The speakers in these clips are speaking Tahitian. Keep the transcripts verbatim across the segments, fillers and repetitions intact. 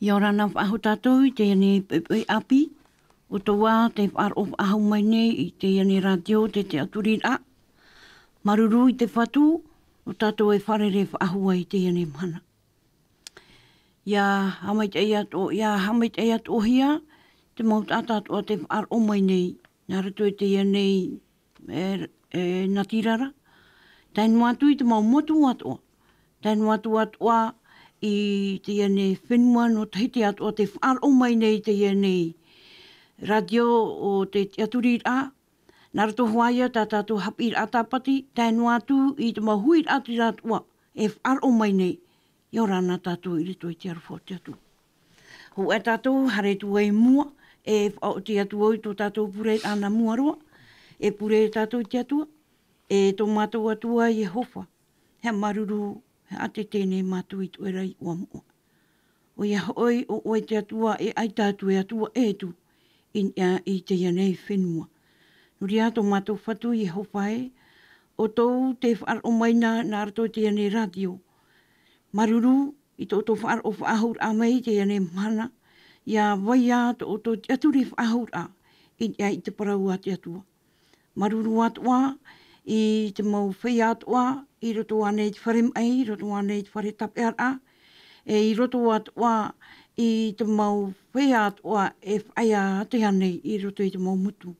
ʻIa ora na faʻahou tātou i teie nei poʻipoʻi ʻāpī, ʻo tō ʻoe te faʻaroʻo faʻahou mai nei i teie nei rātio, te tiʻaturiraʻa. Māuruuru i te Fatu, ʻo tātou e fārerei faʻahou ai i teie nei mahana. ʻIa haʻamaitaʻi atoʻa, ʻia haʻamaitaʻi atoʻahia te mau taʻata atoʻa tē faʻaroʻo mai nei, nā roto i teie nei, e, e, natirara. Tae noa atu i te mau motu atoʻa. Tae noa atu atoʻa i teie nei fenua nō Tahiti atoʻa tē faʻaroʻo mai nei i teie nei rātio ʻo te tiʻaturiraʻa. Nā roto hoʻi ia tā tātou haʻapiʻiraʻa Tāpati, tae noa atu i te mau huiraʻatira atoʻa e faʻaroʻo mai nei. ʻIa ora na tātou i roto i te aroha o te Atua. Hou ā tātou, haere atu i mua, e faʻaoti atu au i tō tātou pure nā mua roa, e pure tātou i te Atua, e tō mātou Atua Iehova, haʻamāuruuru, haʻateitei nei mātou i tō ʻoe ra iʻoa moʻa. ʻOia hoʻi, ʻo ʻoe te Atua e ʻaita atu, e Atua ʻē atu, i niʻa i teie nei fenua. Nō reira tō mātou Fatu Iehova ē, ʻo tō ʻoe tē faʻaroʻo mai na, nā roto i teie nei rātio. Māuruuru i tō ʻoutou faʻaroʻo faʻahouraʻa mai i teie nei mahana, ʻia vai ā tō ʻoutou tiʻaturi faʻahouraʻa i niʻa i te parau a te Atua. Māuruuru atoʻa i te mau feiā atoʻa i roto ānei i te fare maʻi, i roto ānei i te fare tāpeʻaraʻa, e i roto atoʻa i te mau feiā atoʻa e faʻaea atu ānei i roto i te mau motu.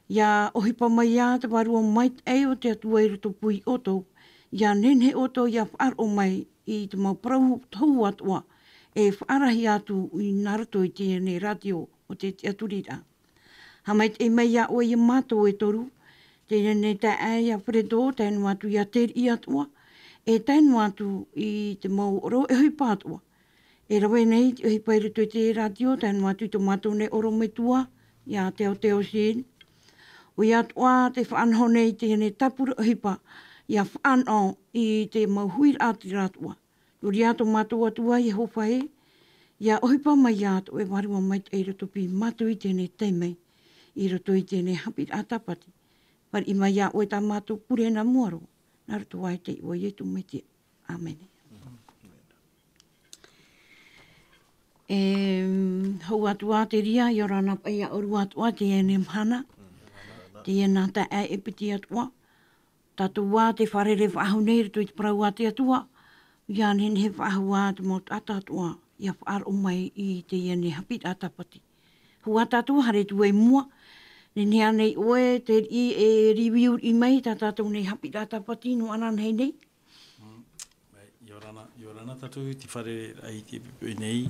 ʻIa ʻohipa mai ā te Vārua Maitaʻi o te Atua i rotopū iā ʻoutou, ʻia nehenehe ʻoutou ʻia faʻaroʻo mai i te mau parau tohu atoʻa e faʻarahi atu i nā roto i teie nei rātio ʻo te tiʻaturiraʻa. Haʻamaitaʻi mai iā ʻoe iā mātou e toru, teie nei taeaʻe iā Fredo, tae noa atu iā te riʻi atoʻa, e tae noa atu i te mau ʻorometua atoʻa e rave nei i te ʻohipa i roto i te rātio, tae noa atu i tō mātou nei ʻorometua, iā Teoteo Sean. ʻOia atoʻa tē faʻanaho nei i teie nei tāpura ʻohipa, ʻia faʻanaho i te mau huiraʻatira atoʻa. Nō reira tō mātou Atua Iehova ē, ʻia ʻohipa mai ā tō ʻoe Vārua Maitaʻi i rotopū iā mātou i teie nei taime, i roto i teie nei haʻapiʻiraʻa Tāpati. Fāriʻi mai iā ʻoe tā mātou pure nā mua roa, nā roto ā i te iʻoa o Ietu Metia. ʻĀmene. E, hou atu ā te reira, ʻia ora na paʻi iā ʻōrua atoʻa, teie nei mahana, teie nā taeaʻe e piti atoʻa. Tātou ā tē fārerei faʻahou nei i roto i te parau a te Atua, ʻia nehenehe faʻahou ā te mau taʻata atoʻa, ʻia faʻaroʻo mai i teie nei haʻapiʻiraʻa Tāpati. Hou ā tātou, haere atu i mua, nehenehe ānei ʻoe, te riʻi e review mai tā tātou nei haʻapiʻiraʻa Tāpati nō ananahi nei? Mm, ʻia ora na, ʻia ora na tātou i te fare i te poʻipoʻi nei.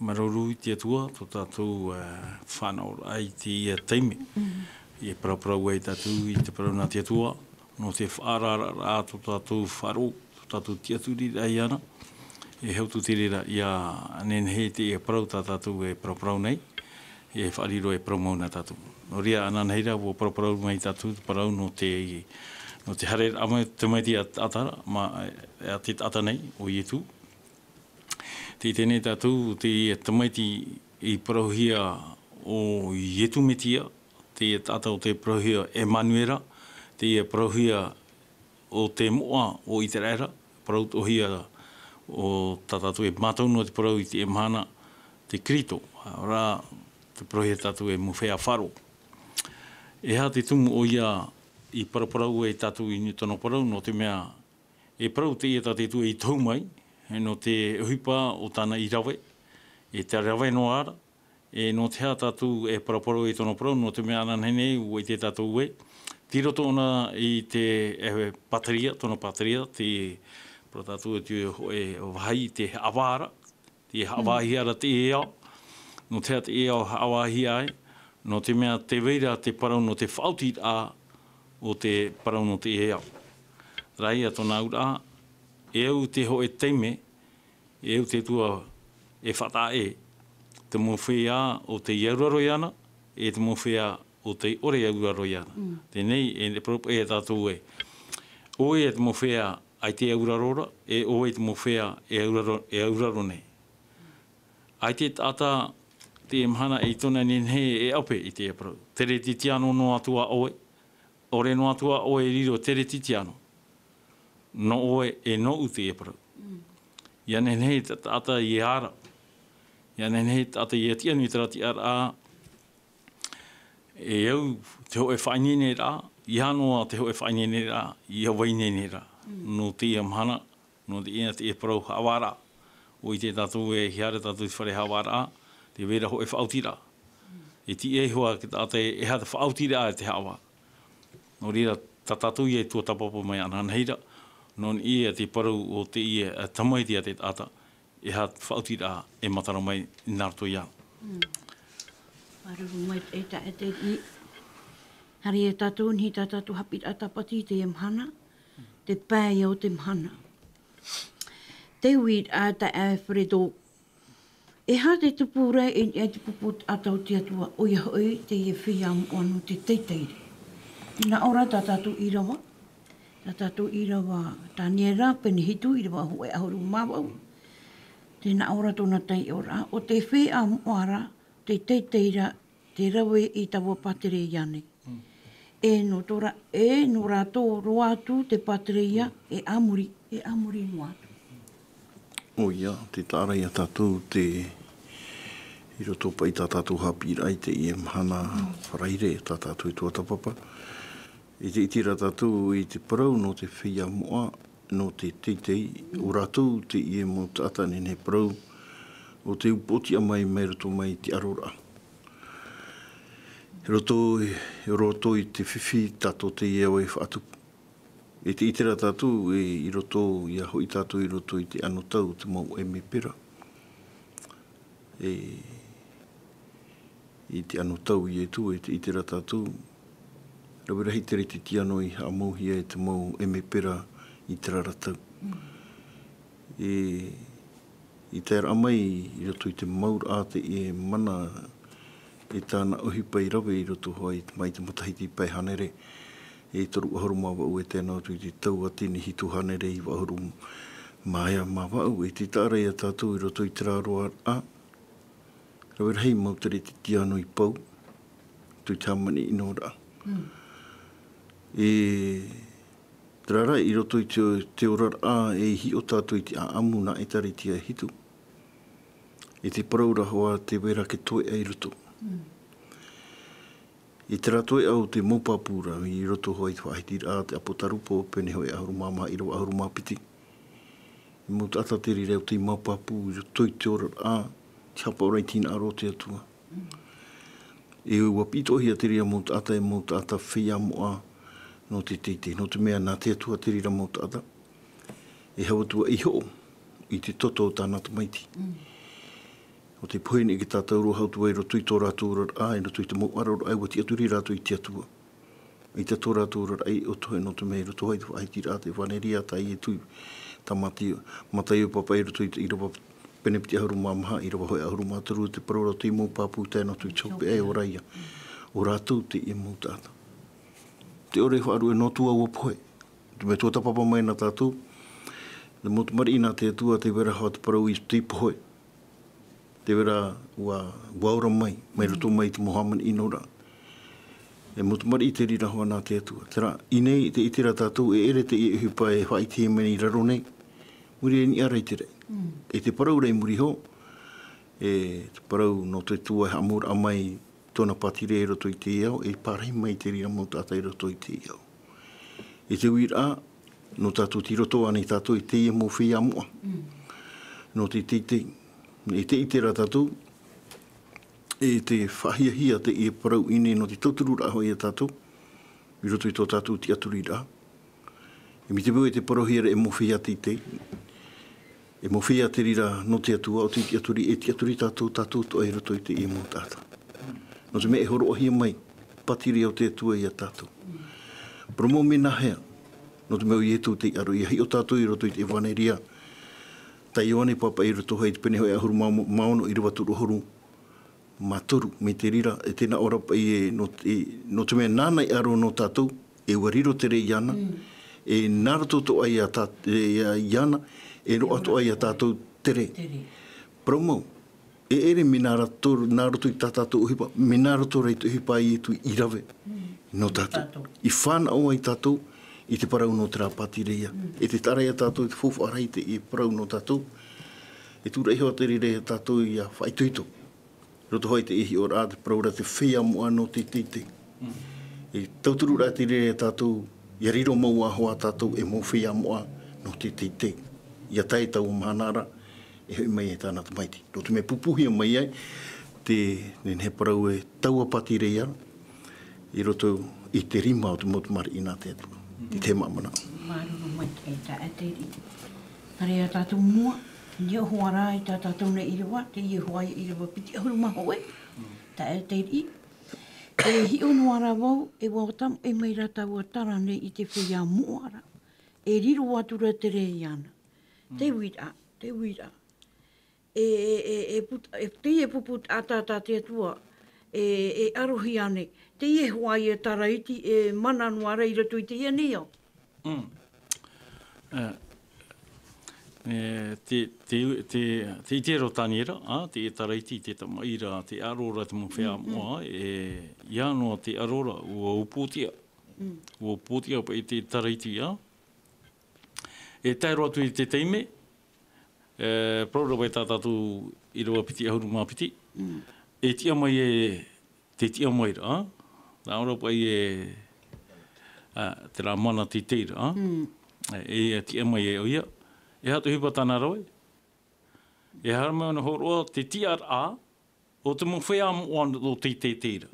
Māuruuru i te Atua, tō tātou, ā, fānaʻoraʻa i teie taime. Mm. E paraparau ai tātou i te parau nā te Atua, nō te faʻaararaʻa tō tātou faʻaroʻo, tō tātou tiʻaturiraʻa iāna. E hau atu te reira, ʻia nehenehe teie parau tā tātou e paraparau nei, e faʻariro e parau mau nā tātou. Nō reira, ananahi ra, ʻua paraparau mai tātou te parau nō te, nō te haereraʻa mai o te Tamaiti a te taʻata, mā, a te taʻata nei, ʻo Ietu. Tē ʻite nei tātou, teie Tamaiti i parauhia ʻo Ietu Metia, teie taʻata ʻo tē parauhia Emanuera, teie parauhia ʻo te moʻa o ʻĪteraʻera, parau atoʻahia ʻo tā tātou e mātau noa te parau i teie mahana, te Kirito, ʻaore rā, tē parauhia tātou e mau feiā faʻaroʻo. E aha te tumu ʻoia i paraparau ai tātou i niʻa i tōna parau, nō te mea, e parau teie tā te Atua i tohu mai, nō te ʻohipa o tāna i rave, e te rave noa ra, e nō te aha tātou e paraparau i tōna parau, nō te mea ananahi nei, ʻua ʻite tātou ē, tei roto ʻōna i te, e, pātireia, tōna pātireia, te, parau tātou e te hōʻē vāhi, te haʻavā ra, tē haʻavāhia ra teie ao. Nō te aha teie ao haʻavāhia ai? Nō te mea tē vai ra te parau nō te faʻaotiraʻa o te parau nō teie ao. Terā ia tōna auraʻa, e au te hōʻē taime, e au te Atua e faʻataʻa ē, te mau feiā ʻo tei auraro iāna, e te mau feiā ʻo tei ʻore e auraro iāna. Mm. Teie nei, e paraparau e tātou ē, ʻoe e te mau feiā ʻaita e auraro ra, e ʻoe e te mau feiā e auraro, e auraro nei. ʻAita e taʻata teie mahana e tino nehenehe e ʻope i teie parau. Teretitiano noa atu ā ʻoe, ʻaore noa atu ā ʻoe e riro Teretitiano. Nō ʻoe e nōʻu teie parau. Mm. ʻIa nehenehe te taʻata i ara, Ia nehenehe te taʻata ia tiʻa nui i terā tiʻaraʻa, e au te hōʻē faʻaineineraʻa, ia noa te hōʻē faʻaineineraʻa, ia vaiineineraʻa. Nō teie mahana, nō teie, teie parau haʻavāraʻa. ʻUa ʻite tātou e hia ra tātou i te fare haʻavāraʻa, tē vai ra hōʻē faʻaotiraʻa. E tiʻa iho ā te taʻata e, e aha te faʻaotiraʻa e te haʻavā. Nō reira, tā tātou ia e tuatāpapa mai ananahi ra, nō niʻa i te parau o teie, ā, tamaiti a te taʻata, e aha te faʻaotiraʻa e matara mai nā roto iāna. Māuruuru maitaʻi e te, e te, i, haere tātou, niʻa i tā tātou haʻapiʻiraʻa tāpati i teie mahana, te pae o te mahana. Te uiraʻa tā Alfredo. E aha te tupu ra i niʻa i te pupu taʻata o te Atua, ʻoia hoʻi teie feiā moʻa nō te teitei ra. Tē nā ʻō ra tā tātou ʻīrava, tā tātou ʻīrava Taniera, pene hitu, ʻīrava hōʻē ʻahuru mā vaʻu. Tē nā ʻō ra tōna taiʻoraʻa, ʻo te feiā moʻa ra, te teitei ra, tē rave i taua pātireia nei. E nō tō rā-, e nō rātou roa atu te pātireia e a muri, e a muri noa atu. ʻOia, tē taʻa ra ia tātou te, i roto paʻi tā tātou haʻapiʻiraʻa i teie mahana Faraire, tā tātou e tuatāpapa. E tē ʻite ra tātou i te parau nō te feiā moʻa, nō te teitei, ʻo rātou teie mau taʻata nehenehe parau, ʻo te upoʻotiʻa mai, mai roto mai i te ʻaroraʻa. I roto, i roto i te fifi tātou teie au e faʻatupu. E tē ʻite ra tātou, e, i roto, ʻia hoʻi tātou i roto i te anotau o te mau ʻemepera. E, i te anotau o Ietu, e tē ʻite ra tātou, rave rahi te retireti anō i haʻamauhia e te mau ʻemepera i terā ra tau. E, i tae ra mai i roto i te mauraʻa teie mana, e tāna ʻohipa i rave i roto hoʻi mai te matahiti pae hānere e toru ʻahuru mā vaʻu e tae noa atu i te tauatini hitu hānere iva ʻahuru mā ea mā vaʻu, e tē taʻa ra ia tātou i roto i terā roaraʻa, rave rahi mau te retireti anō i pau, tō te hāmani ʻino ra. E, terā rā, i roto i te, te oraraʻa e hiʻo tātou i te ʻāʻamu nā ʻĒtārētia e hitu. E te parau ra hoʻi tē vai ra te toeʻa i roto. I terā toeʻa o te mau pāpū ra, i roto hoʻi i te faʻahitiraʻa a te ʻApotarupo, pene hōʻē ʻahuru mā maha, ʻīrava ʻahuru mā piti. E mau taʻata te reira o te mau pāpū, i roto i te oraraʻa, te haʻapaʻoraʻa i te hinaʻaro o te Atua. E ʻua pītoʻihia te reira mau taʻata, e mau taʻata feiā moʻa nō te teitei, nō te mea nā te Atua te reira mau taʻata. E hau atu ā i hoʻo i te toto o tāna tamaiti. ʻO tei pohe nei e tātou roa hau atu ā i roto i tō rātou oraraʻa, i roto i te mau ʻaroraʻa, ʻua tiʻaturi rātou i te Atua. ʻAita tō rātou oraraʻa i ʻoto, e nō te mea i roto hoʻi i te faʻahitiraʻa a te ʻEvāneria tā Ietu, tā Mati-, Mataio pāpaʻi i roto i te ʻīrava pene piti ʻahuru mā maha, ʻīrava hōʻē ʻahuru mā toru, te parau ra o te mau pāpū tae noa atu i te hopeʻa e ora ia. ʻO rātou teie mau taʻata. Te ʻore e faʻaruʻe nō tua ʻua pohe. Te mea tuatāpapa mai nā tātou, te mau tamariʻi nā te Atua, tē vai ra hoʻi te parau i te pohe. Tē vai ra ʻua, ʻua ora mai, mai roto mai i te mau hāmani ʻino ra. E mau tamariʻi te reira hoʻi nā te Atua. Terā, i ʻō nei, tē ʻite ra tātou, e ʻere teie ʻohipa e faʻaʻitehia mai nei i raro nei, muri e niʻa ra i te raʻi. E te parau ra i muri iho, e te parau nō te Atua e haʻamauraʻa mai tōna pātireia i roto i teie ao, e pārahi mai te reira mau taʻata i roto i teie ao. E te uiraʻa, nō tātou tei roto ānei tātou i teie mau feiā moʻa. Nō te teitei, e tē ʻite ra tātou, e te faʻahiahia teie parau i ʻō nei nō te tautururaʻa hoʻi ia tātou, i roto i tō tātou tiʻaturiraʻa. E mai te peu e tē parauhia ra e mau feiā teitei, e mau feiā te reira nō te Atua, ʻo tei tiʻaturi, e tiʻaturi tātou, tātou atoʻa i roto i teie mau taʻata. Nō te mea e hōroʻahia mai, pātireia o te Atua ia tātou. Parau mau mea nāhea, nō te mea ʻo Ietu tei ʻaro, ʻia hiʻo tātou i roto i te ʻEvāneria, tā Ioane pāpaʻi i roto hoʻi i te pene hōʻē ʻahuru mā, mā ono, ʻīrava toru ʻahuru mā toru, mai te reira, e tē nā ʻō ra paʻi ē, nō te, nō te mea nāna i ʻaro nō tātou, e ʻua riro tere iāna, e nā roto atoʻa ia tā-, e, ia, iāna, e roaʻa atoʻa ia tātou tere. Parau mau, e ʻere mea nā roto, nā roto i tā tātou ʻohipa, mea nā roto ra i te ʻohipa a Ietu i rave nō tātou. I fānaʻo ai tātou i te parau nō terā pātireia. E tē taʻa ra ia tātou i te faufaʻa rahi i te parau nō tātou. E tūraʻi iho te reira ia tātou ia faʻaitoito. Roto hoʻi te hiʻoraʻa te parau ra te feiā moʻa nō te teitei. E tauturu ra te reira ia tātou ia riro mau ā hoa tātou e mau feiā moʻa nō te teitei. Ia tae taua mahana ra, e hoʻi mai e tāna tamaiti. Nō te mea pupuhia mai ai, te nehenehe parau e taua pātireia, i roto i te rima o te mau tamariʻi nā te Atua. I te māmana. Māuruuru maitaʻi tā ʻAteriʻi. Haere ā tātou mua, ʻia hoʻi rā i tā tātou nei ʻīrava, teie hoʻi ʻīrava piti ʻahuru mā hōʻē, tā ʻAteriʻi. E hiʻo noa rā vau, e ʻua tamaʻi mai rā taua tara nei i te feiā moʻa ra. E riro atu ra te reira iāna. Te uiraʻa, te uiraʻa. E, e, e, e put-, e teie pupu taʻata tā te Atua, e, e arohia nei. Teie hoʻi e tara iti, e mana noa ra i roto i teie nei ao. Mm. E, e, te, te, te, te ʻite ra ʻo Taniera, ā, te tara iti, te tamaʻi ra, te aro ra te mau feiā moʻa, e, ʻia noa te aro ra, ʻua ʻūpūtia. ʻUa ʻūpūtia paʻi te tara iti, ā. E tae roa atu i te taime, e, parau ra paʻi tā tātou ʻīrava piti ʻahuru mā piti. E tiʻa mai e, te tiʻa mai ra, ā? Nā ʻō ra paʻi e, ā, terā mana teitei ra, ā? E, e tiʻa mai e ʻoia. E aha te ʻohipa tāna rave? E haere mai ʻōna hōroʻa te tiʻaraʻa o te mau feiā moʻa nō te teitei ra.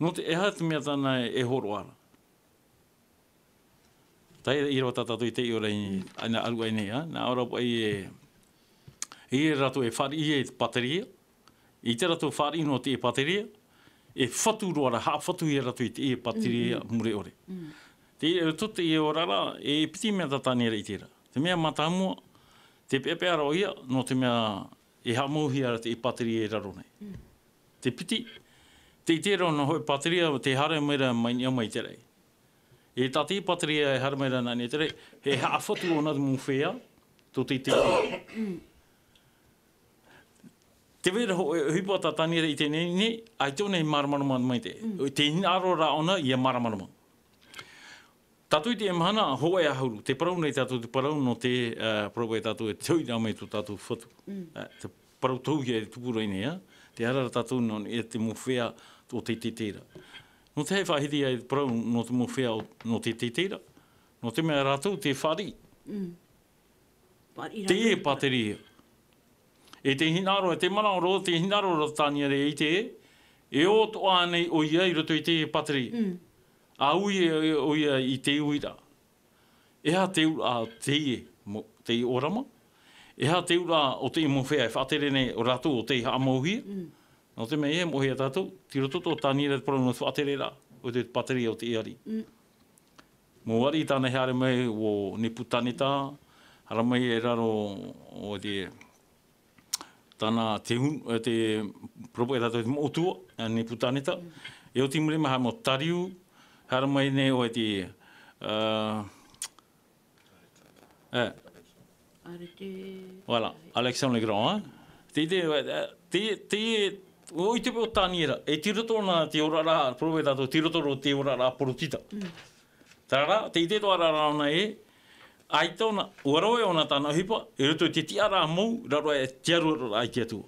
Nō te, e aha te mea tāna e hōroʻa ra? Tae i roto tā tātou i teie ora i, ana aru ai nei, ā, nā ʻō ra paʻi e, e rātou e fāriʻi e te pāteria, i te rātou fāriʻi noa te pāteria, e fatu roa ra, haʻafatu ia rātou i te pāteria mure ʻore. Te, e, tō teie ora ra, e piti mea tā Taniera i ʻite ra. Te mea mātāmua, te peʻapeʻa ra ʻoia, nō te mea e haʻamauhia ra te pāteria i raro nei. Te piti, te ʻite ra ʻōna hōʻē pāteria, tē haere mai ra mai niʻa mai i te raʻi. E tā te pāteria e haere mai ra nā niʻa i te raʻi, e haʻafatu ʻōna te mau feiā, tō te teitei. Te vai ra hōʻē ʻohipa tā Taniera i ʻite nei, nei, ʻaita ʻōna i māramarama mai te. Te hinaʻaro ra ʻōna, ʻia māramarama. Tātou i teie mahana, hōʻē ʻahuru, te parau nei tātou te parau nō te, ā, parau paʻi tātou e te hoʻiraʻa mai tō tātou Fatu. Ā, te parau tohuhia e tupu ra i nei, ā, tē ara ra tātou nō, e te mau feiā tō te teitei ra. Nō te aha e faʻahiti ai te parau nō te mau feiā o, nō te teitei ra? Nō te mea rātou te fāriʻi. Fāriʻi rātou. Te pāteria. E te hinaʻaro, e te manaʻo roa, te hinaʻaro roa Taniera i te, e ʻōtoʻa nei ʻoia i roto i te pāteria. ʻA ui e, e, ʻoia i te uiraʻa. E aha te uiraʻa o teie, mo-, teie ʻōrama? E aha te uiraʻa o teie mau feiā e faʻatere nei ʻo rātou ʻo tei haʻamauhia? Nō te mea e moʻehia tātou, tei roto tō Taniera te parau nō te faʻatereraʻa, ʻo te pāteria o te ariʻi. Mau ariʻi tāna e haere mai ʻo Neputaneta, haere mai e raro ʻo te, tāna te hun-, e te, parau paʻi tātou te moʻotua, a Neputaneta. E oti i muri mai haere mai ʻo Tariu, haere mai nei ʻo te, ā, ē. Arete. Voilà, Alexandre le Grand, hein. Te, te, te, te, ʻua ʻite paʻi ʻo Taniera, e tei roto ʻōna te oraraʻa, parau paʻi tātou, tei roto roa te oraraʻa Perotita. Terā rā, tē ʻite atoʻa ra ʻōna ē, ʻaita ʻōna, ʻua rave ʻōna tāna ʻohipa, i roto i te tiʻaraʻa mau, raro aʻe i te aroraʻa i te Atua.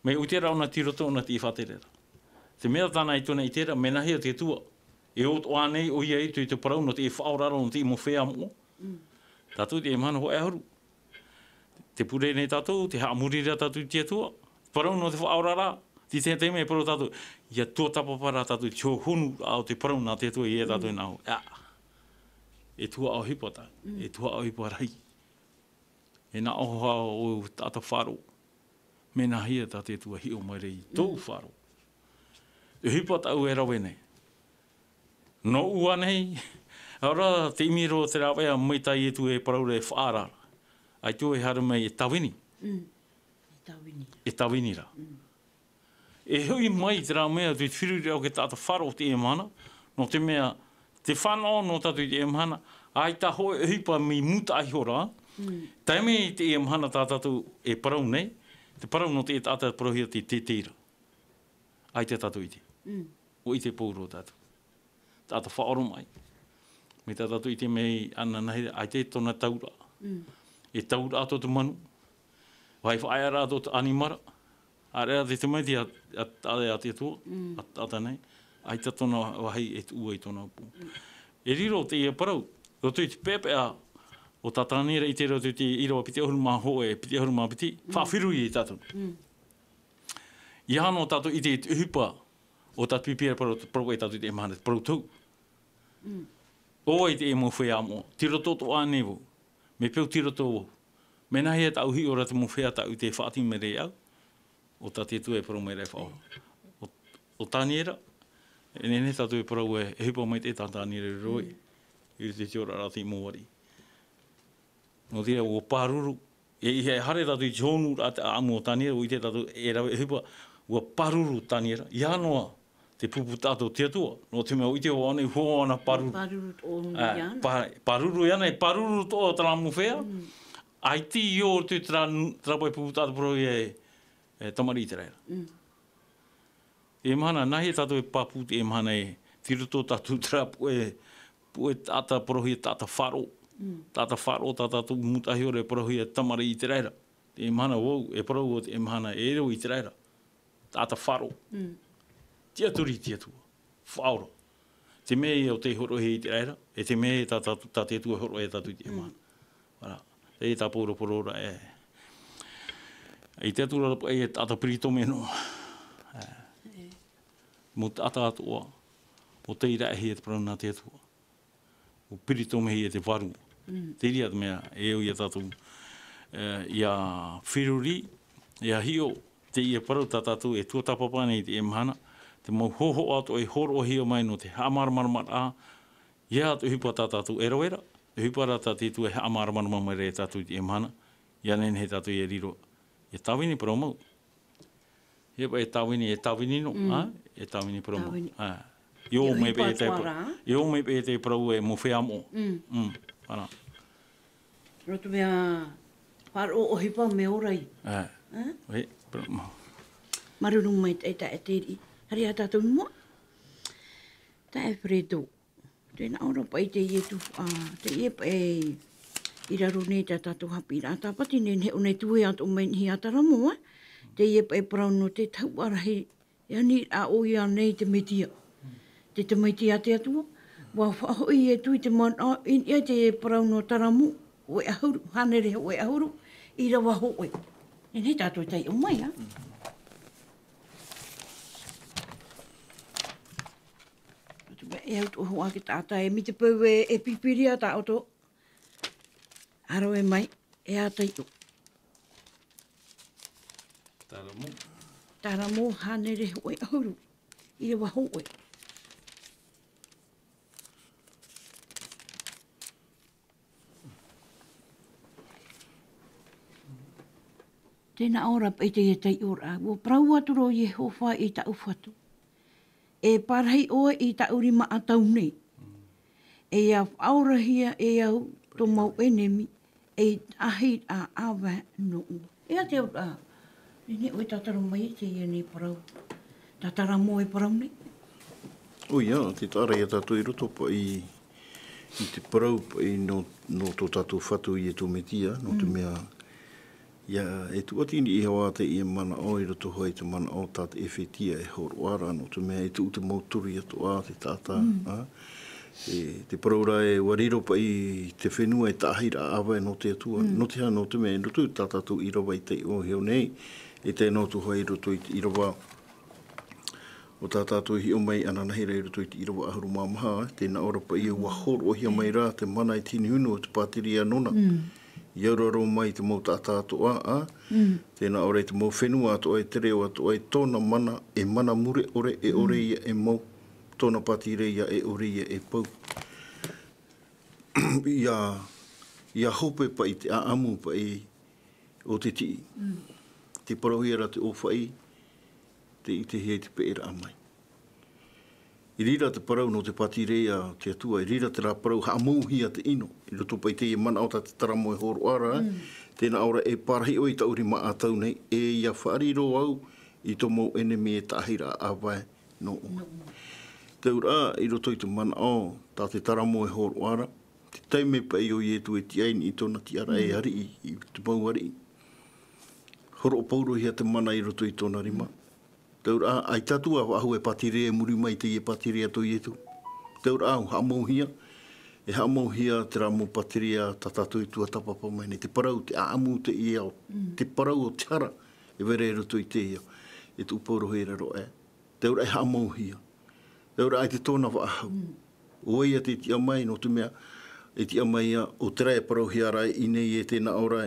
Mea ʻua ʻite ra ʻōna tei roto ʻōna te faʻatereraʻa. Te mea tāna i tōna ʻiteraʻa, mea nāhea te Atua, e ʻōtoʻa nei ʻoia i te, te parau nō te faʻaoraraʻa, nō te mau feiā moʻa. Tātou i teie mahana hōʻē ʻahuru. Tē pure nei tātou, tē haʻamori ra tātou i te Atua. Parau nō te faʻaoraraʻa, tei te taime e parau tātou, ʻia tuatāpapa rā tātou i te hōhonuraʻa o te parau nā te Atua ia tātou e nā hō. ʻIa. E tuhaʻa ʻohipa tā, e tuhaʻa ʻohipa rahi. E nā ʻō hoʻi ʻo taʻata faʻaroʻo. Mea nāhea tā te Atua e hiʻo mai ra i tōʻu faʻaroʻo. E ʻohipa tāʻu e rave nei. Nōʻu ānei, ʻaore ra te ʻimi roa te rāveʻa mai tā Ietu e parau ra e faʻaara ra. ʻAita e haere mai e tāvini. E tāvini. E tāvini ra. E hoʻi mai terā mea, te feruriraʻa o te taʻata faʻaroʻo i teie mahana, nō te mea, te fānaʻo nō tātou i teie mahana, ʻaita hōʻē ʻohipa mea mūtaʻa iho ra, tae mai i teie mahana tā tātou e parau nei, te parau nō te taʻata parauhia te teitei ra. ʻAita tātou ʻite. ʻUa ʻite pauroa tātou. Taʻata faʻaoromaʻi. Mai tā tātou i ʻite mai ana nāhea, ʻaita tōna tauraʻa. E tauraʻa tō te manu, Vai faʻaea rā tō te ʻanimara, ʻaore rā te tamaiti a, a, a, a te Atua, a, a tānei, ʻaita tōna vāhi e tuʻu ai tōna pū. E riro teie parau, roto i te peʻapeʻa o tā Taniera i te roto i te ʻīrava piti ʻahuru mā hōʻē, piti ʻahuru mā piti, faʻaferuri ia tātou. ʻIa noa tātou i te, te ʻohipa o tā te pipi e parau, parau e tātou i te mahana, te parau tau. ʻO vai te mau feiā moʻa, tiro tō tō ʻānei vau, me peu tiro tō vau. Mea nāhea tāʻu hiʻo ra te mau feiā tāʻu i te faʻaʻite mai ra au, ʻo tā te Atua e parau mai ra e faʻaora. ʻO, ʻo Taniera, e nehenehe tātou e parau e, e ʻohipa mai te tā Taniera i riro ai, i roto i te oraraʻa a te mau ariʻi. Nō te reira, ʻua pāruru, e, e haere tātou i te hōnuraʻa te ʻāʻamu o Taniera, ʻua ʻite tātou e rave ʻohipa, ʻua pāruru Taniera, ʻia noa te pupu taʻata o te Atua, nō te mea ʻua ʻite ʻoia nei, hō ana pāruru. Pāruru tō ʻō ia ana. Pā-, pāruru ia ana, e pāruru tō ʻō terā mau feiā. ʻAita i ō te terā, terā pae pupu taʻata parau ia e, e tamariʻi Iteraera. Teie mahana, nāhea tātou e pāpū teie mahana e tiro tō tātou terā puʻe, puʻe taʻata parauhia taʻata faʻaroʻo. Taʻata faʻaroʻo tā tātou mūtaʻa hiʻo ra e parauhia tamariʻi Iteraera. Teie mahana vau, e parau vau teie mahana e riro Iteraera. Taʻata faʻaroʻo. Tiʻaturi i te Atua. Faʻaora. Te mea ia ʻo tei hōroʻahia Iteraera, e te mea ia tā, tā, tā te Atua e hōroʻa ia tātou i teie mahana. Voilà. Teie tā Pauro parau ra e. I te Atua ra paʻi e taʻata peritome noa. Mau taʻata atoʻa, ʻo tei raʻehia te parau nā te Atua. ʻO peritomehia te Vārua. Te reira te mea, e au ia tātou, e, ʻia feruri, ʻia hiʻo, teie parau tā tātou e tuatāpapa nei i teie mahana, te mau hōhoʻa atoʻa e hōroʻahia mai nō te haʻamāramaramaraʻa, ʻia te ʻohipa tā tātou e rave ra, te ʻohipa rā tā te Atua e haʻamāramarama mai ra ia tātou i teie mahana, ʻia nehenehe tātou ʻia riro, ʻia tāvini parau mau. ʻIa paʻi e tāvini, e tāvini noa, ā? E tāvini parau mau. Tāvini. Ā. ʻIa ō mai paʻi e te parau, ʻia ō mai paʻi e te parau e mau feiā moʻa. Mm. Mm. Ana. Nō te mea, faʻaroʻo ʻohipa mea ora ai. Ā. Ā? E, parau mau. Māuruuru maitaʻi e te riʻi. Haere ā tātou i mua. Taeaʻe Fredo. Tē nā ʻō ra paʻi teie tuhaʻa, teie paʻi i raro nei tā tātou haʻapiʻiraʻa Tāpati nei, nehenehe ʻōna e tuʻu atoʻa mai niʻa i Taramo, ā. Teie paʻi parau nō te tahuʻa rahi, e ani rā ʻoia nei te Metia. Te tamaiti a te Atua, ʻua faʻahoʻi Ietu i te manaʻo, i niʻa i te parau nō Taramo, hōʻē ʻahuru, hānere hōʻē ʻahuru, ʻīrava hōʻē. Nehenehe tātou e taiʻo mai, ā. E au tō hoa ki taʻata, e mai te peu e, e pipiri ā tā ʻoutou. ʻA rave mai, e ʻa taiʻo. Taramo. Taramo, hānere hōʻē ʻahuru. ʻĪrava hōʻē. Tē nā ʻō ra paʻi teie taiʻoraʻa, ʻua parau atu ra ʻo Iehova i tāʻu Fatu, e parahi ʻoe i tāʻu rimaʻatau nei, e ʻia faʻaorahia e au tō mau ʻenemi, ei taʻahiraʻa ʻāvae nōʻu. E ʻa te auraʻa, nehenehe ʻoe e tātaro mai i teie nei parau, tā Taramo e parau nei. ʻOia, tē taʻa ra ia tātou i roto paʻi i te parau paʻi nō, nō tō tātou Fatu Ietu Metia, nō te mea, ʻia, e tūʻati niʻa iho ā teie manaʻo i roto hoʻi i te manaʻo tā te ʻEfetia e hōroʻa ra, nō te mea e tuʻu te mau toru atoʻa te taʻata, ā? E, te parau ra e ʻua riro paʻi te fenua ei taʻahiraʻa ʻāvae nō te Atua, nō te aha, nō te mea, i roto i tā tātou ʻīrava i taiʻo iho nei, e tae noa atu hoʻi i roto i te ʻīrava, ʻo tā tātou e hiʻo mai ananahi ra i roto i te ʻīrava ʻahuru mā maha, tē nā ʻō ra paʻi ʻua hōroʻahia mai ra te mana i te hinehuna o te pātireia Nona. ʻIa auraro mai te mau taʻata atoʻa, ā? Tē nā ʻō ra i te mau fenua atoʻa, e te reo atoʻa, i tōna mana, e mana mure ʻore, e ʻore ia e mau, tōna pātireia e ʻore ia e pau. ʻIa, ʻia hope paʻi te ʻāʻamu paʻi o te tiʻi. Tē parauhia ra te ʻōfaʻi, tē ʻitehia i te peʻeraʻa mai. I reira te parau nō te pātireia a te Atua, i reira terā parau haʻamauhia te ʻino. I roto paʻi i teie manaʻo tā te Taramo e hōroʻa ra, tē nā ʻō ra e parahi ʻoe i tāʻu rimaʻatau nei, e ʻia faʻariro au i tō mau ʻenemi ei taʻahiraʻa ʻāvae nōʻu. Te auraʻa, i roto i te manaʻo tā te Taramo e hōroʻa ra, te taime paʻi ʻo Ietu e tiʻa i niʻa i tōna tiʻaraʻa e ariʻi, i te mau ariʻi. horoʻa paurohia te mana i roto i tōna rima. Te auraʻa, ʻaita atu ā faʻahou e pātireia i muri mai i teie pātireia tō Ietu. Te auraʻa, haʻamauhia, e haʻamauhia terā mau pātireia tā tātou i tuatāpapa mai nei. Te parau, te ʻāʻamu teie ao, te parau o te hara, e vai ra i roto i teie ao. E tuʻu paurohia i raro aʻe. Te auraʻa e haʻamauhia. Te auraʻa ʻaita tōna faʻahou. ʻO ia tē tiʻa mai, nō te mea, e tiʻa mai ia, ʻo terā e parauhia ra i ʻīnei e tēnā ʻō ra,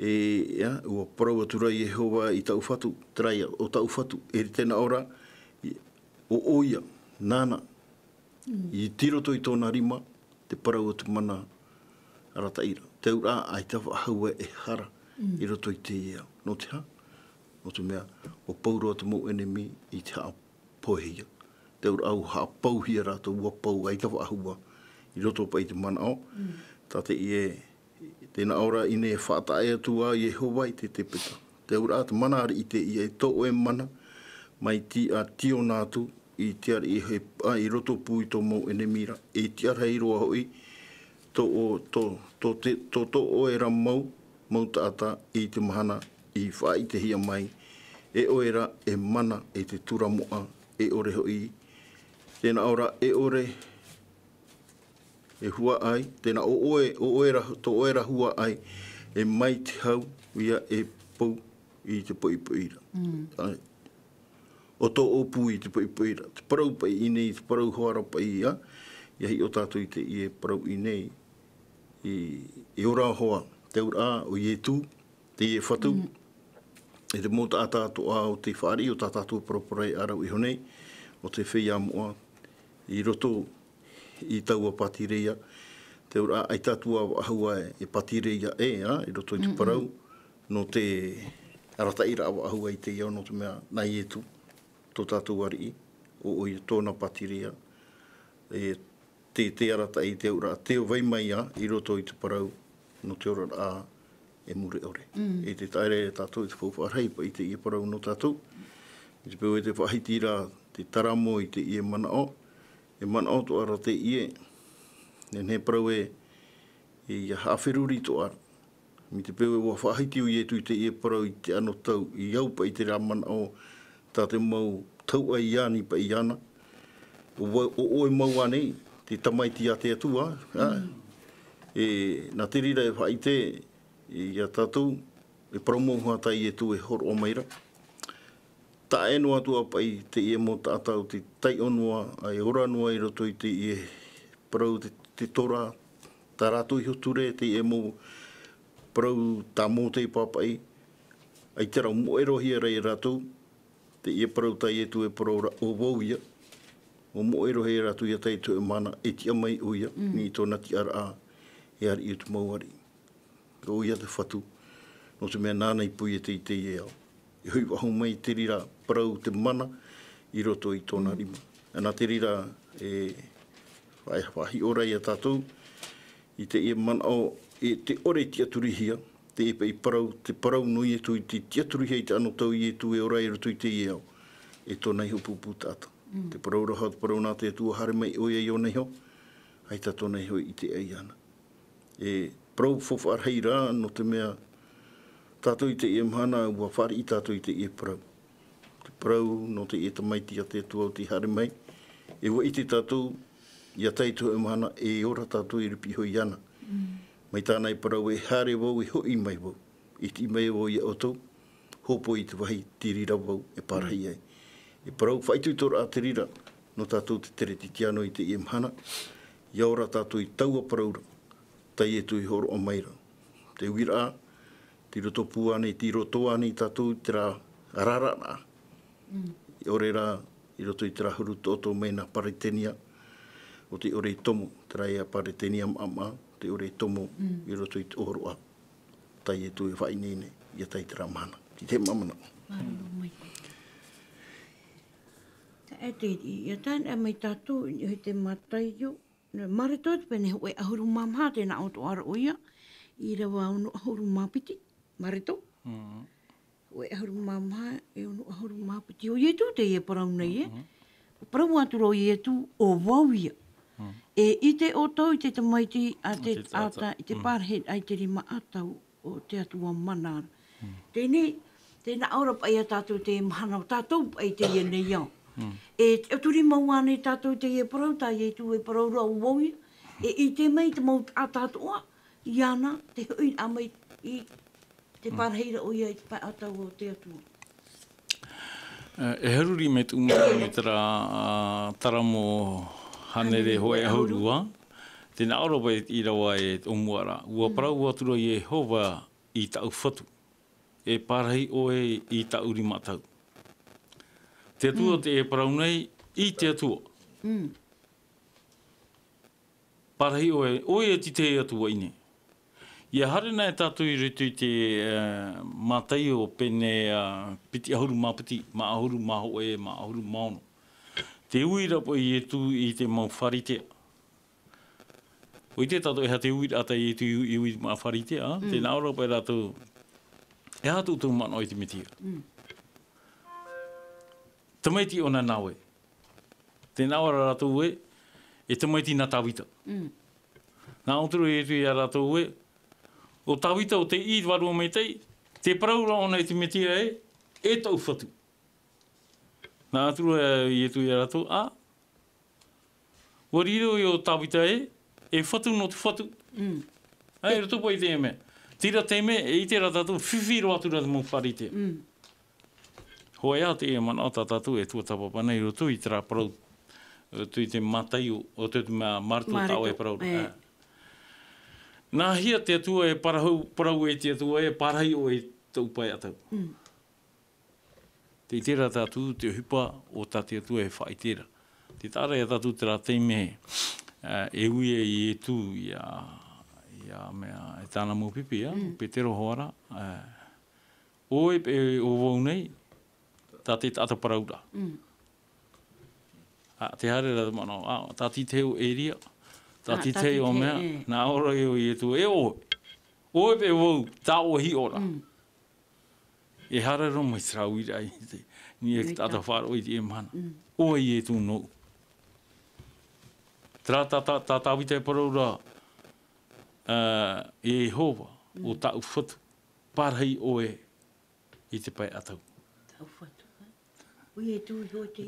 e, ʻia, ʻua parau atu ra Iehova i tāʻu Fatu, terā ia, ʻo tāʻu Fatu, e tēnā ʻō ra, i, ʻo, ʻo ia, nāna, i tiro roto i tōna rima, te parau o te mana arataʻi ra. Te auraʻa, ʻaita faʻahou e hara i roto i teie ao. Nō te aha? Nō te mea, ʻua pau roa te mau ʻenemi i te haʻapohehia. Te auraʻa ʻua haʻapauhia rātou, ʻua pau, ʻaita faʻahou ā, i roto paʻi i te manaʻo. Tā teie, tēnā ʻō ra i ʻīnei e faʻataʻa atu ā Iehova i te tepeta. Te auraʻa, te mana ariʻi teie, e tō ʻoe mana, mai tiʻa, tiʻa atu, i te ariʻi e, ā, i roto pū i tō mau ʻenemi ra, e tiʻa rahi roa hoʻi, tō ʻo, tō, tō te, tō, tō ʻoe ra mau, mau taʻata i te mahana i faʻaʻitehia mai, e ʻoe ra e mana i te tura moʻa, e ʻore hoʻi, tēnā ʻō ra, e ʻore e huaʻai, tēnā ʻo ʻoe, ʻo ʻoe ra, tō ʻoe ra huaʻai, e mai te hau, ʻoia e pou i te poʻipoʻi ra. ʻAe. ʻO tō ʻōpū i te poʻipoʻi ra. Te parau paʻi i ʻīnei, te parau hoʻi ra paʻi ia, ʻia hiʻo tātou i teie parau i ʻīnei, i, i ora hoʻi, te auraʻa, ʻo Ietu, teie Fatu, e te mau taʻata atoʻa o te fāriʻi o tā tātou paraparau e ʻārau iho nei, ʻo te feiā moʻa, i roto i taua pātireia, te auraʻa ʻaita atu ā faʻahou ā e pātireia ē, ā, i roto i te parau, nō te arataʻiraʻa faʻahou ā i teie ao, nō te mea nā Ietu, tō tātou ariʻi, ʻo, ʻoia tōna pātireia, e te, te arataʻi, te auraʻa, tē vai mai ā, i roto i te parau, nō te oraraʻa e mure ʻore. E te taʻa ra ia tātou i te faufaʻa rahi paʻi i teie parau nō tātou. I te peu e tē faʻahiti ra te taramo i teie manaʻo, e manaʻo atoʻa ra teie, e nehenehe parau e, ʻia haʻaferuri atoʻa ra. I te peu ē ʻua faʻahiti ʻo Ietu i teie parau i te anotau, i au paʻi terā manaʻo tā te mau tauʻa i ani paʻi iāna. ʻO, ʻo, ʻo ʻoe mau ānei, te tamaiti a te Atua, ā? E, nā te reira e faʻaʻite, ia tātou, e parau mau hoʻi tā Ietu e hōroʻa mai ra. Taʻa ʻē noa atu ā paʻi teie mau taʻata ʻo tē taiʻo noa, ʻa, e ora noa i roto i teie parau te, te Torah, tā rātou iho ture, teie mau parau tā Mōte i pāpaʻi, ʻaita rā, moʻe roa hia ra ia rātou, teie parau tā Ietu e parau ra, ʻo vau ïa, ʻua moʻe roa hia rātou ʻia tae i te hōʻē mahana, e tiʻa mai ʻoia, i tōna tiʻaraʻa, e ariʻi o te mau ariʻi. ʻO ia te Fatu, nō te mea nāna i poiete i teie ao. E hoʻi faʻahou mai te reira parau te mana i roto i tōna rima. Nā te reira e faʻa-, faʻahiʻo ra ia tātou, i teie manaʻo, e te ʻore tiʻaturihia, teie paʻi parau, te parau nō Ietu i te tiʻaturihia i te anotau Ietu e ora i roto i teie ao, e tōna iho pupu taʻata. Te parau ra hoʻi, te parau nā te Atua haere mai ʻoia iāna iho, ʻaita tōna iho i ʻite iāna. E parau faufaʻa rahi ra, nō te mea tātou i teie mahana, ʻua fāriʻi tātou i teie parau. Te parau nō teie tamaiti a te Atua ʻo tē haere mai. E ʻua ʻite tātou, ʻia tae i te hōʻē mahana, e ora tātou i ʻōpū iho iāna. Mai tāna i parau e haere vau, e hoʻi mai vau. E tiʻi mai vau ia ʻoutou, hōpoi i te vāhi, te reira vau e parahi ai. E parau faʻaitoitoraʻa te reira, nō tātou te kerisetiano i teie mahana, ʻia ora tātou i taua parau ra, tā Ietu i hōroʻa mai ra. Te uiraʻa, tei roto pū ānei, tei roto ānei tātou i terā arararaʻa. ʻIa ʻore ra, i roto i terā huru toʻotoʻo mai nā Peretānia, ʻo tē ʻore i tomo, terā ia Peretānia maʻamaʻa, tē ʻore i tomo, i roto i te ʻōroʻa. Tā Ietu e faʻaineine, ʻia tae i terā mahana. Tei te māmana. Māuruuru maitaʻi. Taeaʻe, ʻia tae mai tātou, i te Mataio, Mareko te pene hōʻē ʻahuru mā maha, tē nā ʻō atoʻa ra ʻoia, ʻīrava ono ʻahuru mā piti, Mareko. Hōʻē ʻahuru mā maha, e ono ʻahuru mā piti. ʻO Ietu teie e parau nei, e. Parau atu ra ʻo Ietu, ʻo vau ïa. E ʻite ʻoutou i te tamaiti a te taʻata, i te parahiraʻa i te rima ʻatau o te Atua mana ra. Teie nei, Tēnā ʻaore paʻi ia tātou te mahana o tātou paʻi teie nei ao. E te ʻaturi mau ānei tātou teie parau, tā Ietu e parau ra ʻo vau ia. E ʻite mai te mau taʻata atoʻa, iāna, te hoʻi ā mai i te pārahi ra ʻo ia i te pae ʻatau o te Atua. E, e haruri mai te ʻumu mai terā, ā, terā mau hānere hōʻē ʻahuru ā. Tēnā ʻaore paʻi i rave e te ʻōmuaraʻa. ʻUa parau atu ra Iehova i tāʻu fatu. E pārahi ʻoe i tāʻu rimatau. Te Atua te e parau nei, i te Atua. Pārahi ʻoe, ʻoia e titei atu ai nei. ʻIa haere nei tātou i roto i te, e, Mataio pene, ā, piti ʻahuru mā piti, mā ʻahuru mā hōʻē, mā ʻahuru mā ono. Te ui ra paʻi Ietu i te mau Pharisea. ʻUa ʻite tātou e aha te uiraʻa tā Ietu i, i ui i te mau Pharisea, ā? Tēnā ʻaore paʻi rātou, e aha tō ʻoutou manaʻo i te Mesia? Tamaiti ʻōna nā ʻoe. Tēnā ʻaore rātou ē, e tamaiti nā Tāvita. Nā ʻō atu ra Ietu ia rātou ē, ʻo Tāvita ʻo tei ʻī i te Vārua Maitaʻi, tē parau ra ʻōna i te Mesia ē, e tāʻu fatu. Nā ʻō atu ra Ietu ia rātou, ā, ʻua riro ʻo Tāvita ē, e fatu nō te fatu. Ā, i roto paʻi i teie mea. Terā te mea, e ʻite ra tātou, fifi roa atu ra te mau Pharisea. Hōʻē ā teie manaʻo tā tātou e tuatāpapa nei i roto i terā parau, e, roto i te Mataio, ʻo te, te mea, Mareko, Mareko, tā ʻoe e parau ra. Ā. Nā hea te Atua e parau, parau e te Atua e pārahi ʻoe i tōʻu pae ʻatau. Te ʻite ra tātou te ʻohipa o tā te Atua e faʻaʻite ra. Tē taʻa ra ia tātou terā taime, ā, e ui ai Ietu ia, ia mea, e tāna mau pipi, ā, Petero hoʻi ra, ā, ʻoe paʻi ʻo vau nei, tā te taʻata parauraʻa. Ā, tē haere ra te manaʻo, ā, tā titei ʻo Elia, tā titei ʻo mea, nā ʻō ra ʻo Ietu, e ʻoe, ʻoe paʻi vau, tā ʻoe hiʻo ra. E haere roa mai terā uiraʻa i te, i te taʻata faʻaroʻo i teie mahana. ʻO Ietu nōʻu. Terā tā, tā, tā Tāvita e parau ra, ā, e Iehova, ʻo tāʻu fatu, pārahi ʻoe i te pae ʻatau. Tāʻu fatu, ā? ʻO Ietu iho te.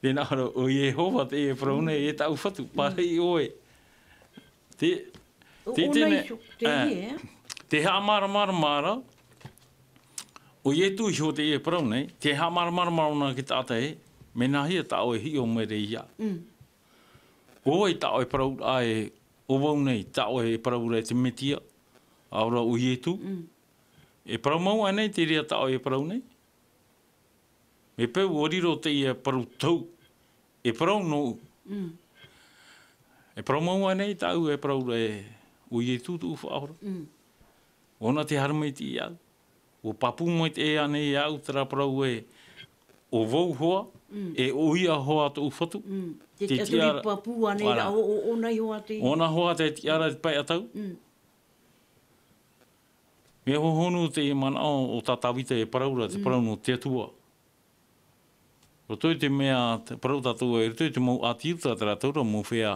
Tēnā ʻaore, ʻo Iehova te e parau nei, e tāʻu fatu, pārahi ʻoe. Te, te, ʻōna tēnei, iho, te ā, e, ā? Te haʻamāramarama ra, ʻo Ietu iho te e parau nei, te haʻamāramarama ʻōna ki te taʻata ē, mea nā hea tā ʻoe e hiʻo mai ra iāʻu. ʻO vai tā ʻoe e parau ra ē, ʻo vau nei, tā ʻoe e parau ra e te Mesia, ʻaore ra ʻo Ietu. E parau mau ānei te reira tā ʻoe e parau nei? Mea peu ʻua riro teie parau tohu, e parau nōʻu. E parau mau ānei tāʻu e parau ra ē, ʻo Ietu tōʻu Faʻaora. ʻO ʻōna tē haere mai iāʻu. ʻUa pāpū mai teie nei iāʻu terā parau ē, ʻo vau hoʻi, e ʻo ia hoʻi tōʻu fatu. Te, te tiʻaturi pāpū ānei ra, ʻo, ʻo, ʻōna hoʻi te. ʻOna hoʻi te tiʻaraʻa i te pae ʻatau. Mea hohonu teie manaʻo o tā Tāvita e parau ra, te parau nō te Atua. Roto i te mea, te parau tātou e, roto i te mau ʻāti Iuta, terā taura mau feiā.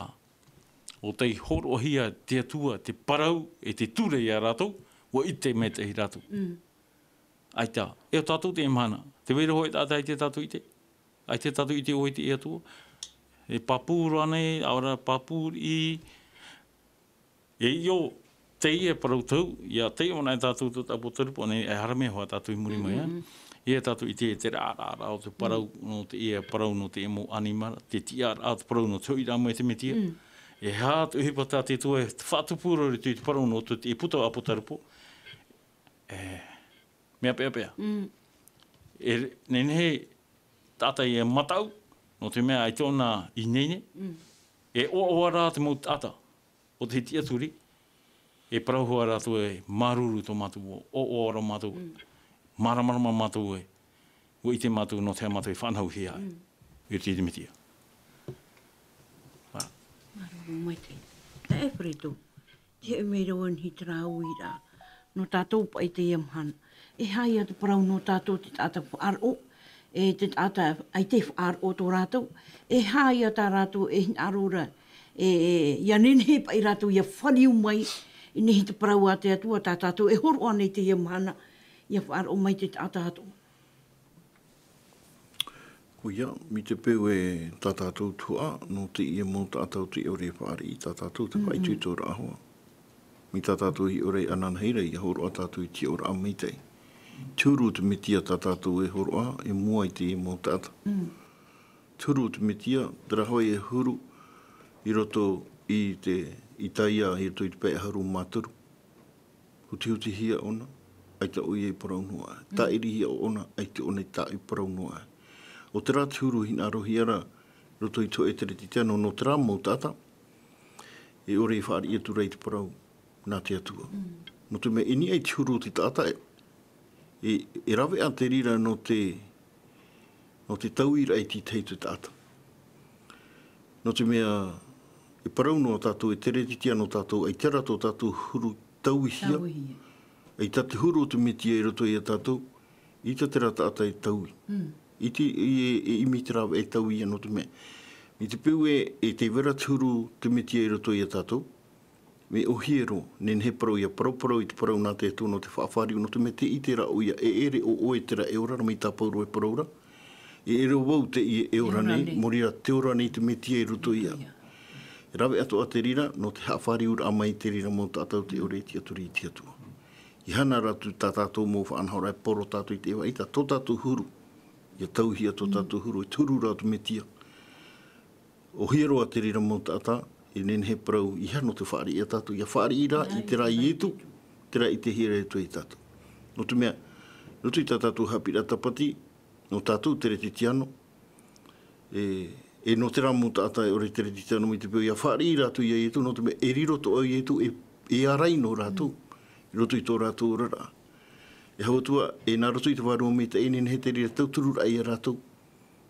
ʻO tei hōroʻahia te Atua, te parau, e te ture ia rātou, ʻua ʻite maitaʻi rātou. ʻAita, e ʻo tātou teie mahana, tē vai ra hōʻē taʻata ʻaita tātou ʻite. ʻAita tātou ʻite ʻo vai te Atua. E pāpū roa nei, ʻaore ra pāpū i, E ʻio, teie parau tohu, ʻia taiʻo anaʻe tātou tō te ʻāpōsetolo Paula nei, e haramea hoʻi tātou i muri mai, ā. ʻIa tātou ʻite te reʻareʻa o te parau, nō teie parau, nō te mau ʻanimara, te tiʻaraʻa o te parau, nō te hoʻiraʻa mai o te Mesia. E aha te ʻohipa tā te Atua e faʻatupu ra i te parau nō te, te puta ʻāpōsetolo Paula. E, mea peʻapeʻa. E, nehenehe taʻata e mataʻu, nō te mea ʻaita ʻōna i ineine. E ʻoaʻoa rā te mau taʻata. ʻO te tiʻaturi, e parau hoʻi rātou e māuruuru tō mātou, ʻoaʻoa rā mātou, māramarama mātou e, ʻua ʻite mātou nō te aha mātou e faʻanahohia ai, i roto i te Mesia. Māuruuru maitaʻi. E, Pereto, te hoʻi mai ra vau i terā uiraʻa, nō tātou paʻi teie mahana. E aha ia te parau nō tātou te taʻata faʻaroʻo, e te taʻata ʻaita e faʻaroʻo tō rātou, e aha ia tā rātou e hinaʻaro ra, e, e, ʻia nehenehe paʻi rātou ʻia fāriu mai, i niʻa i te parau a te Atua tā tātou e hōroʻa nei teie mahana, ia faʻaroʻo mai te taʻata atoʻa. Ko ia, mai te peu e tā tātou tuhaʻa, nō teie mau taʻata ʻo tē ʻore e fāriʻi i tā tātou, te faʻaitoitoraʻa hoʻi. Mai tā tātou i ʻore ananahi ra, ia hōroʻa tātou i te tiʻoraʻa maitaʻi. Te huru o te Metia tā tātou e hōroʻa, i mua i teie mau taʻata. Te huru o te Metia, terā hoʻi e huru i roto i te, Isaia, i roto i te pae ʻahuru mā toru. Hutihutihia ʻōna, ʻaita ʻoia e parau noa aʻe. Tāʻirihia ʻōna, ʻaita ʻōna e tāʻu parau noa aʻe. ʻO terā te huru e hinaʻarohia ra, i roto i te hōʻē Kerisetiano, nō terā mau taʻata e ʻore e fāriʻi atu ra i te parau nā te Atua. Nō te mea, i niʻa i te huru o te taʻata, e, e, e rave ā te reira nō te, nō te tauiraʻa i te tahi o te taʻata. Nō te mea, e parau noa tātou, e Kerisetiano tātou, ʻaita rā tō tātou huru tauihia. Tauihia. ʻAita te huru o te Metia i roto ia tātou, ʻaita terā taʻata e taui. ʻIte, e, e, e ʻimi te rāveʻa e taui ia, nō te mea, mai te peu e, e tē vai ra te huru o te Metia i roto ia tātou, mea ʻōhie roa, nehenehe e parau ia paraparau i te parau nā te Atua nō te faʻafāriu, nō te mea tē ʻite ra ʻoia, e ʻere ʻo ʻoe terā e ora ra, mai tā Pauro e parau ra. E ʻere ʻo vau teie e ora nei, e ora nei, mō reira tē ora nei te Metia i roto ia. Ia. E rave atoʻa te reira, nō te haʻafāriuraʻa mai te reira mau taʻata ʻo tē ʻore e tiʻaturi i te Atua. ʻEiaha rā tā tātou mau faʻanahoraʻa e poro tātou i te ʻeva, ʻaita tō tātou huru, ia tauihia tō tātou huru, e te huru ra o te Metia. ʻŌhie roa te reira mau taʻata, e nehenehe e parau, ʻeiaha nō te fāriʻi ia tātou, ia fāriʻi rā i terā Ietu, terā i ʻitehia ra e tātou. Nō te mea, roto i tā tātou haʻapiʻiraʻa tāpati, nō tātou Kerisetiano, e, e nō terā mau taʻata e ʻore Kerisetiano mai te peu ia fāriʻi rātou ia Ietu, nō te mea e riro atoʻa Ietu, e, e ārai noa rātou, i roto i tō rātou oraraʻa. E hau atu ā, e nā roto i te Vārua Maitaʻi e nehenehe te reira tautururaʻa ia rātou,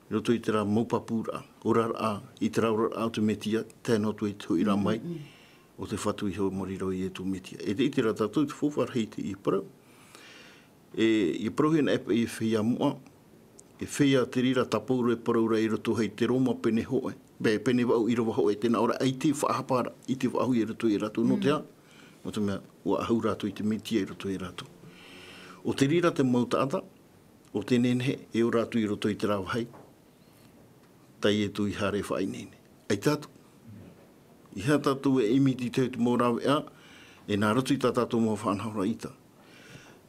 i roto i terā mau pāpūraʻa, oraraʻa, i terā oraraʻa o te Metia, tae noa atu i te hoʻiraʻa mai o te Fatu Iehova mai reira ʻo Ietu Metia. E tē ʻite ra tātou te faufaʻa rahi i teie parau. E, ia parauhia na e, e feiā moʻa, e feiā te reira tā Pauro e parau ra i roto hei te Roma pene hōʻē, bē, pene vaʻu ʻīrava hōʻē, tē nā ʻō ra ʻaita e faʻahapa ra i te faʻahui i roto ia rātou nō te aha, nō te mea, ʻua ʻahu rātou i te Metia i roto ia rātou. ʻO te reira te mau taʻata, ʻo tē nehenehe e ora atu i roto i terā vāhi, tā Ietu i haere faʻaineine. ʻAita atu. ʻEiaha tātou e ʻimi i te tahi o te mau rāveʻa, e nā roto i tā tātou mau faʻanahoraʻa ʻaita.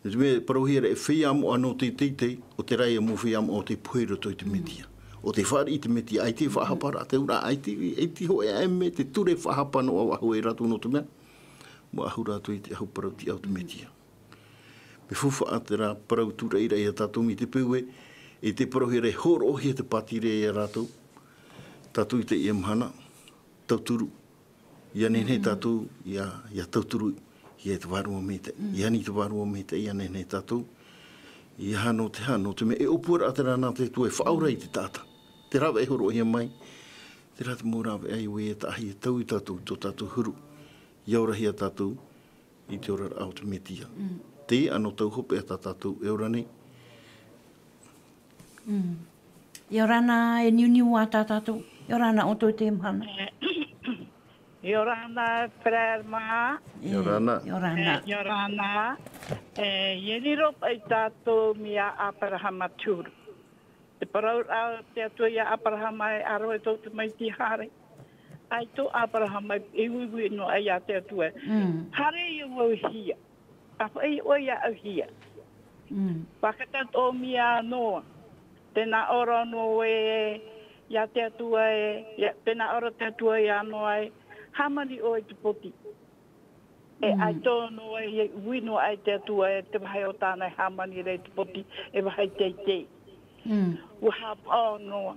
Nō te mea, parauhia ra e feiā moʻa nō te teitei, ʻo terā ia mau feiā moʻa ʻo tē pohe i roto i te Metia. ʻO tē fāriʻi i te Metia, ʻaita e faʻahapa ra, te auraʻa, ʻaita, ʻaita hōʻē ʻae mea, te ture faʻahapa noa vau e rātou nō te mea, ʻua ʻahu rātou i te ʻahu parau-tiʻa o te Metia. Mea faufaʻa terā parau tūraʻiraʻa ia tātou mai te peu ē, e tē parauhia ra e hōroʻahia te pātireia ia rātou, tātou i teie mahana, tauturu, ia nehenehe tātou, ia, ia tauturu, ia te Vārua Maitaʻi, ia ani te Vārua Maitaʻi, ia nehenehe tātou, ʻeiaha nō te aha, nō te mea e ʻōpuaraʻa terā nā te Atua e faʻaora i te taʻata. Te rāveʻa e hōroʻahia mai, terā te mau rāveʻa e ʻua taʻahi e taui tātou, tō tātou huru, ia orahia tātou, i te oraraʻa o te Metia. Teie ʻano tauhope a tā tātou e ora nei. ʻIa ora na e niuniu ā tā tātou. ʻIa ora na ʻoutou i teie mahana. ʻIa ora na Frere mā. ʻIa ora na. ʻIa ora na. E, ʻia ora na. E, ʻia riro paʻi tātou mai iā Aperahama te huru. Te parau ra te Atua iā Aperahama e aro e tō te maiti haere. ʻAita ʻo Aperahama e uiui noa iā te Atua. Haere ia vau hia. ʻA faʻi ʻoe iāʻu hia. Fakatata ʻo mai iā Noa. Tē nā ʻō ra Noa ē, iā te Atua ē, ia, tē nā ʻō ra te Atua iā Noa ē, hāmani ʻoe i te poti. E ʻaita ʻo Noa e ui noa ai te Atua e te vāhi o tāna e hāmani ra i te poti, e vāhi teitei. ʻUa haʻapaʻo Noa,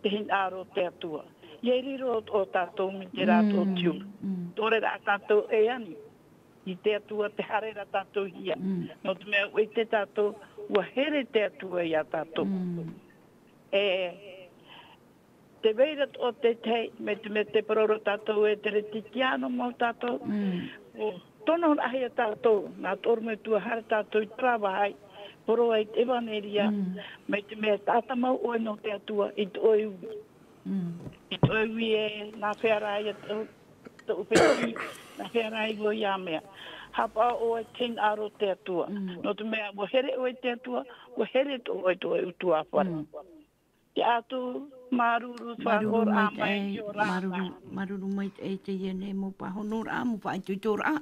te hinaʻaro o te Atua. ʻIa riro ʻo tātou mai terā ʻo te huru. Tē ʻore ra tātou e ani i te Atua, tē haere ra tātou hia. Nō te mea ʻua ʻite tātou, ʻua here te Atua iā tātou. E, tē vai ra atoʻa te tahi, mai te mea tē parau ra tātou e Kerisetiano mau tātou. ʻUa tonoraʻahia tātou, nā te ʻorometua haere tātou i terā vāhi, parau ai te ʻevanelia, mai te mea taʻata mau ʻoe nō te Atua i tō ʻoe uī. I tō ʻoe uī ē, nā hea rā ia tō, tō ʻoe uī, nā hea rā ia ʻoe ia mea. Haʻapaʻo ʻoe i te hinaʻaro o te Atua. Mm. Nō te mea, ʻua here ʻoe i te Atua, ʻua here atoʻa ʻoe i tō ʻoe ʻutuāfare. Mm. Te Atua, māuruuru, māuruuru faʻaora, maitaʻi, ʻaita i ora. Māuruuru, māuruuru maitaʻi i teie nei mau pāhonoraʻa, mau faʻaitoitoraʻa.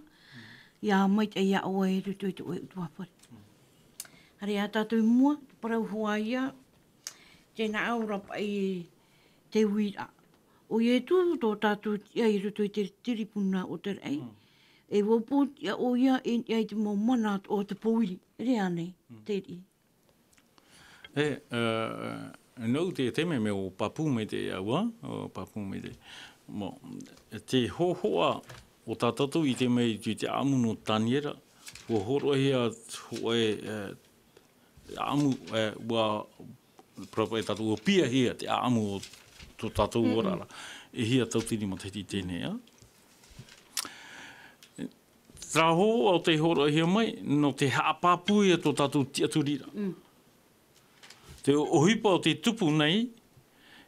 ʻIa maitaʻi ia ʻoe i roto i tō ʻoe ʻutuāfare. Haere ā tātou i mua, te parau hoʻi ia, tē nā ʻō ra paʻi te uiraʻa. ʻO Ietu tō tātou tiʻa i roto i te tiripuna o te raʻi. Mm. E ʻua pōtiʻa ʻoia i niʻa i te mau mana o te pōiri. Rē ānei, mm, te riʻi. E, e, nō te, te mea, mea ʻua pāpū mai te aua, ʻua pāpū mai te, mō, te hōhoʻa o tā tātou i ʻite mai i te ʻāʻamu nō Taniera, ʻua hōroʻahia hōʻē, e, ʻāʻamu, e, ʻua, parau paʻi tātou, ʻua piahia te ʻāʻamu o tō tātou oraraʻa. Mm-mm. E hia tauatini matahiti teie nei, ā? Terā hōhoʻa o tei hōroʻahia mai, nō te haʻapāpū ia tō tātou tiʻaturiraʻa. Mm. Te ʻohipa o tei tupu nei,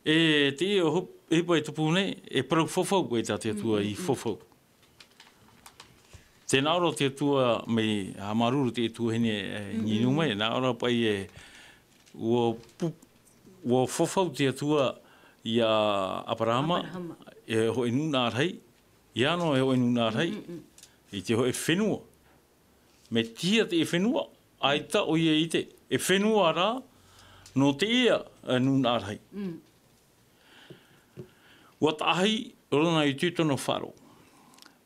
e, teie ʻohi-, ʻohipa e tupu nei, e parau fafau ai tā te Atua i fafau. Tē nā ʻō ra te Atua mai, haʻamāuruuru te tuahine, e, i niʻa mai, nā ʻō ra paʻi e, ʻua pu-, ʻua fafau te Atua ia Aperahama, Aperahama, e hōʻē nūnaʻa rahi, ʻia ʻō e hōʻē nūnaʻa rahi, i te hōʻē fenua. Mai te aha te fenua, ʻaita ʻoia i ʻite, e fenua rā, nō teie, e, nūnaʻa rahi. Mm. ʻUa taʻahi ʻōna i tū tōna faʻaroʻo.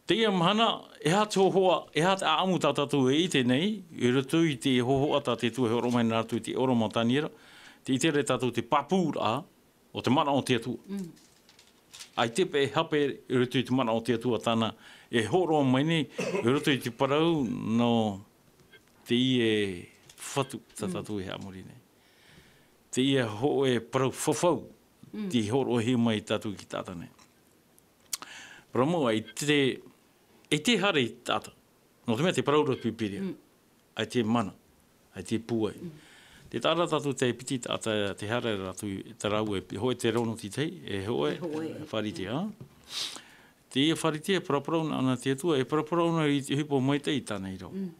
Teie mahana, e aha te hōhoʻa, e aha te ʻāʻamu tā tātou e ʻite nei, i roto i te hōhoʻa tā te Atua e hōroʻa mai nā roto i te ʻōroʻa mō Taniera, tē ʻite ra tātou te pāpūraʻa o te manaʻo o te Atua. Mm. ʻAita paʻi e hape i roto i te manaʻo o te Atua tāna e hōroʻa mai nei, i roto i te parau nō teie fatu tā tātou e haʻamori nei. Teie hōʻē parau fafau, tei hōroʻahia mai tātou i te taʻata nei. Parau mau, ʻaita, ʻaita e haere i te taʻata. Nō te mea te parau ra te Pīpīria. Mm. ʻAita e mana, ʻaita e pūai. Mm. Tē taʻa ra tātou te piti taʻata tē haere ra tātou i te rāua, e hōʻē terā noa tītahi, e hōʻē, e hōʻē, e fārite, ā? Teie fārite, e paraparau ʻōna nā te Atua, e paraparau ʻōna i te ʻohipa maitaʻi i tāna iho. Mm.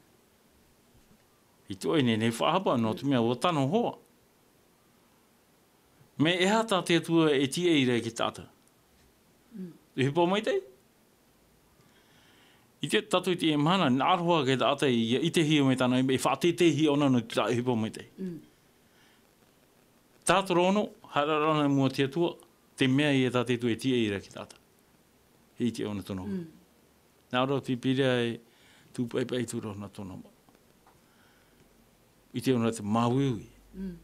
I tō ʻoe nei, nei faʻahapa, nō te mea ʻua tano hoʻi. Mea aha tā te Atua e tīaʻi ra i te taʻata? Mm. ʻOhipa maitaʻi? ʻIte tātou i teie mahana, nā roa te taʻata ia ʻitehia mai tāna, e faʻateiteihia ʻōna nō te ʻohipa maitaʻi. Mm. Tatarōno, haere ra ʻōna i mua i te Atua, te mea ia tā te Atua e tīaʻi ra i te taʻata. E ʻite ʻōna tōna huru. Mm. Nā ʻō ra te Pīpīria e tūpaʻipaʻi atu ra ʻōna tōna maʻa. ʻIte ʻōna te māuiui, mm,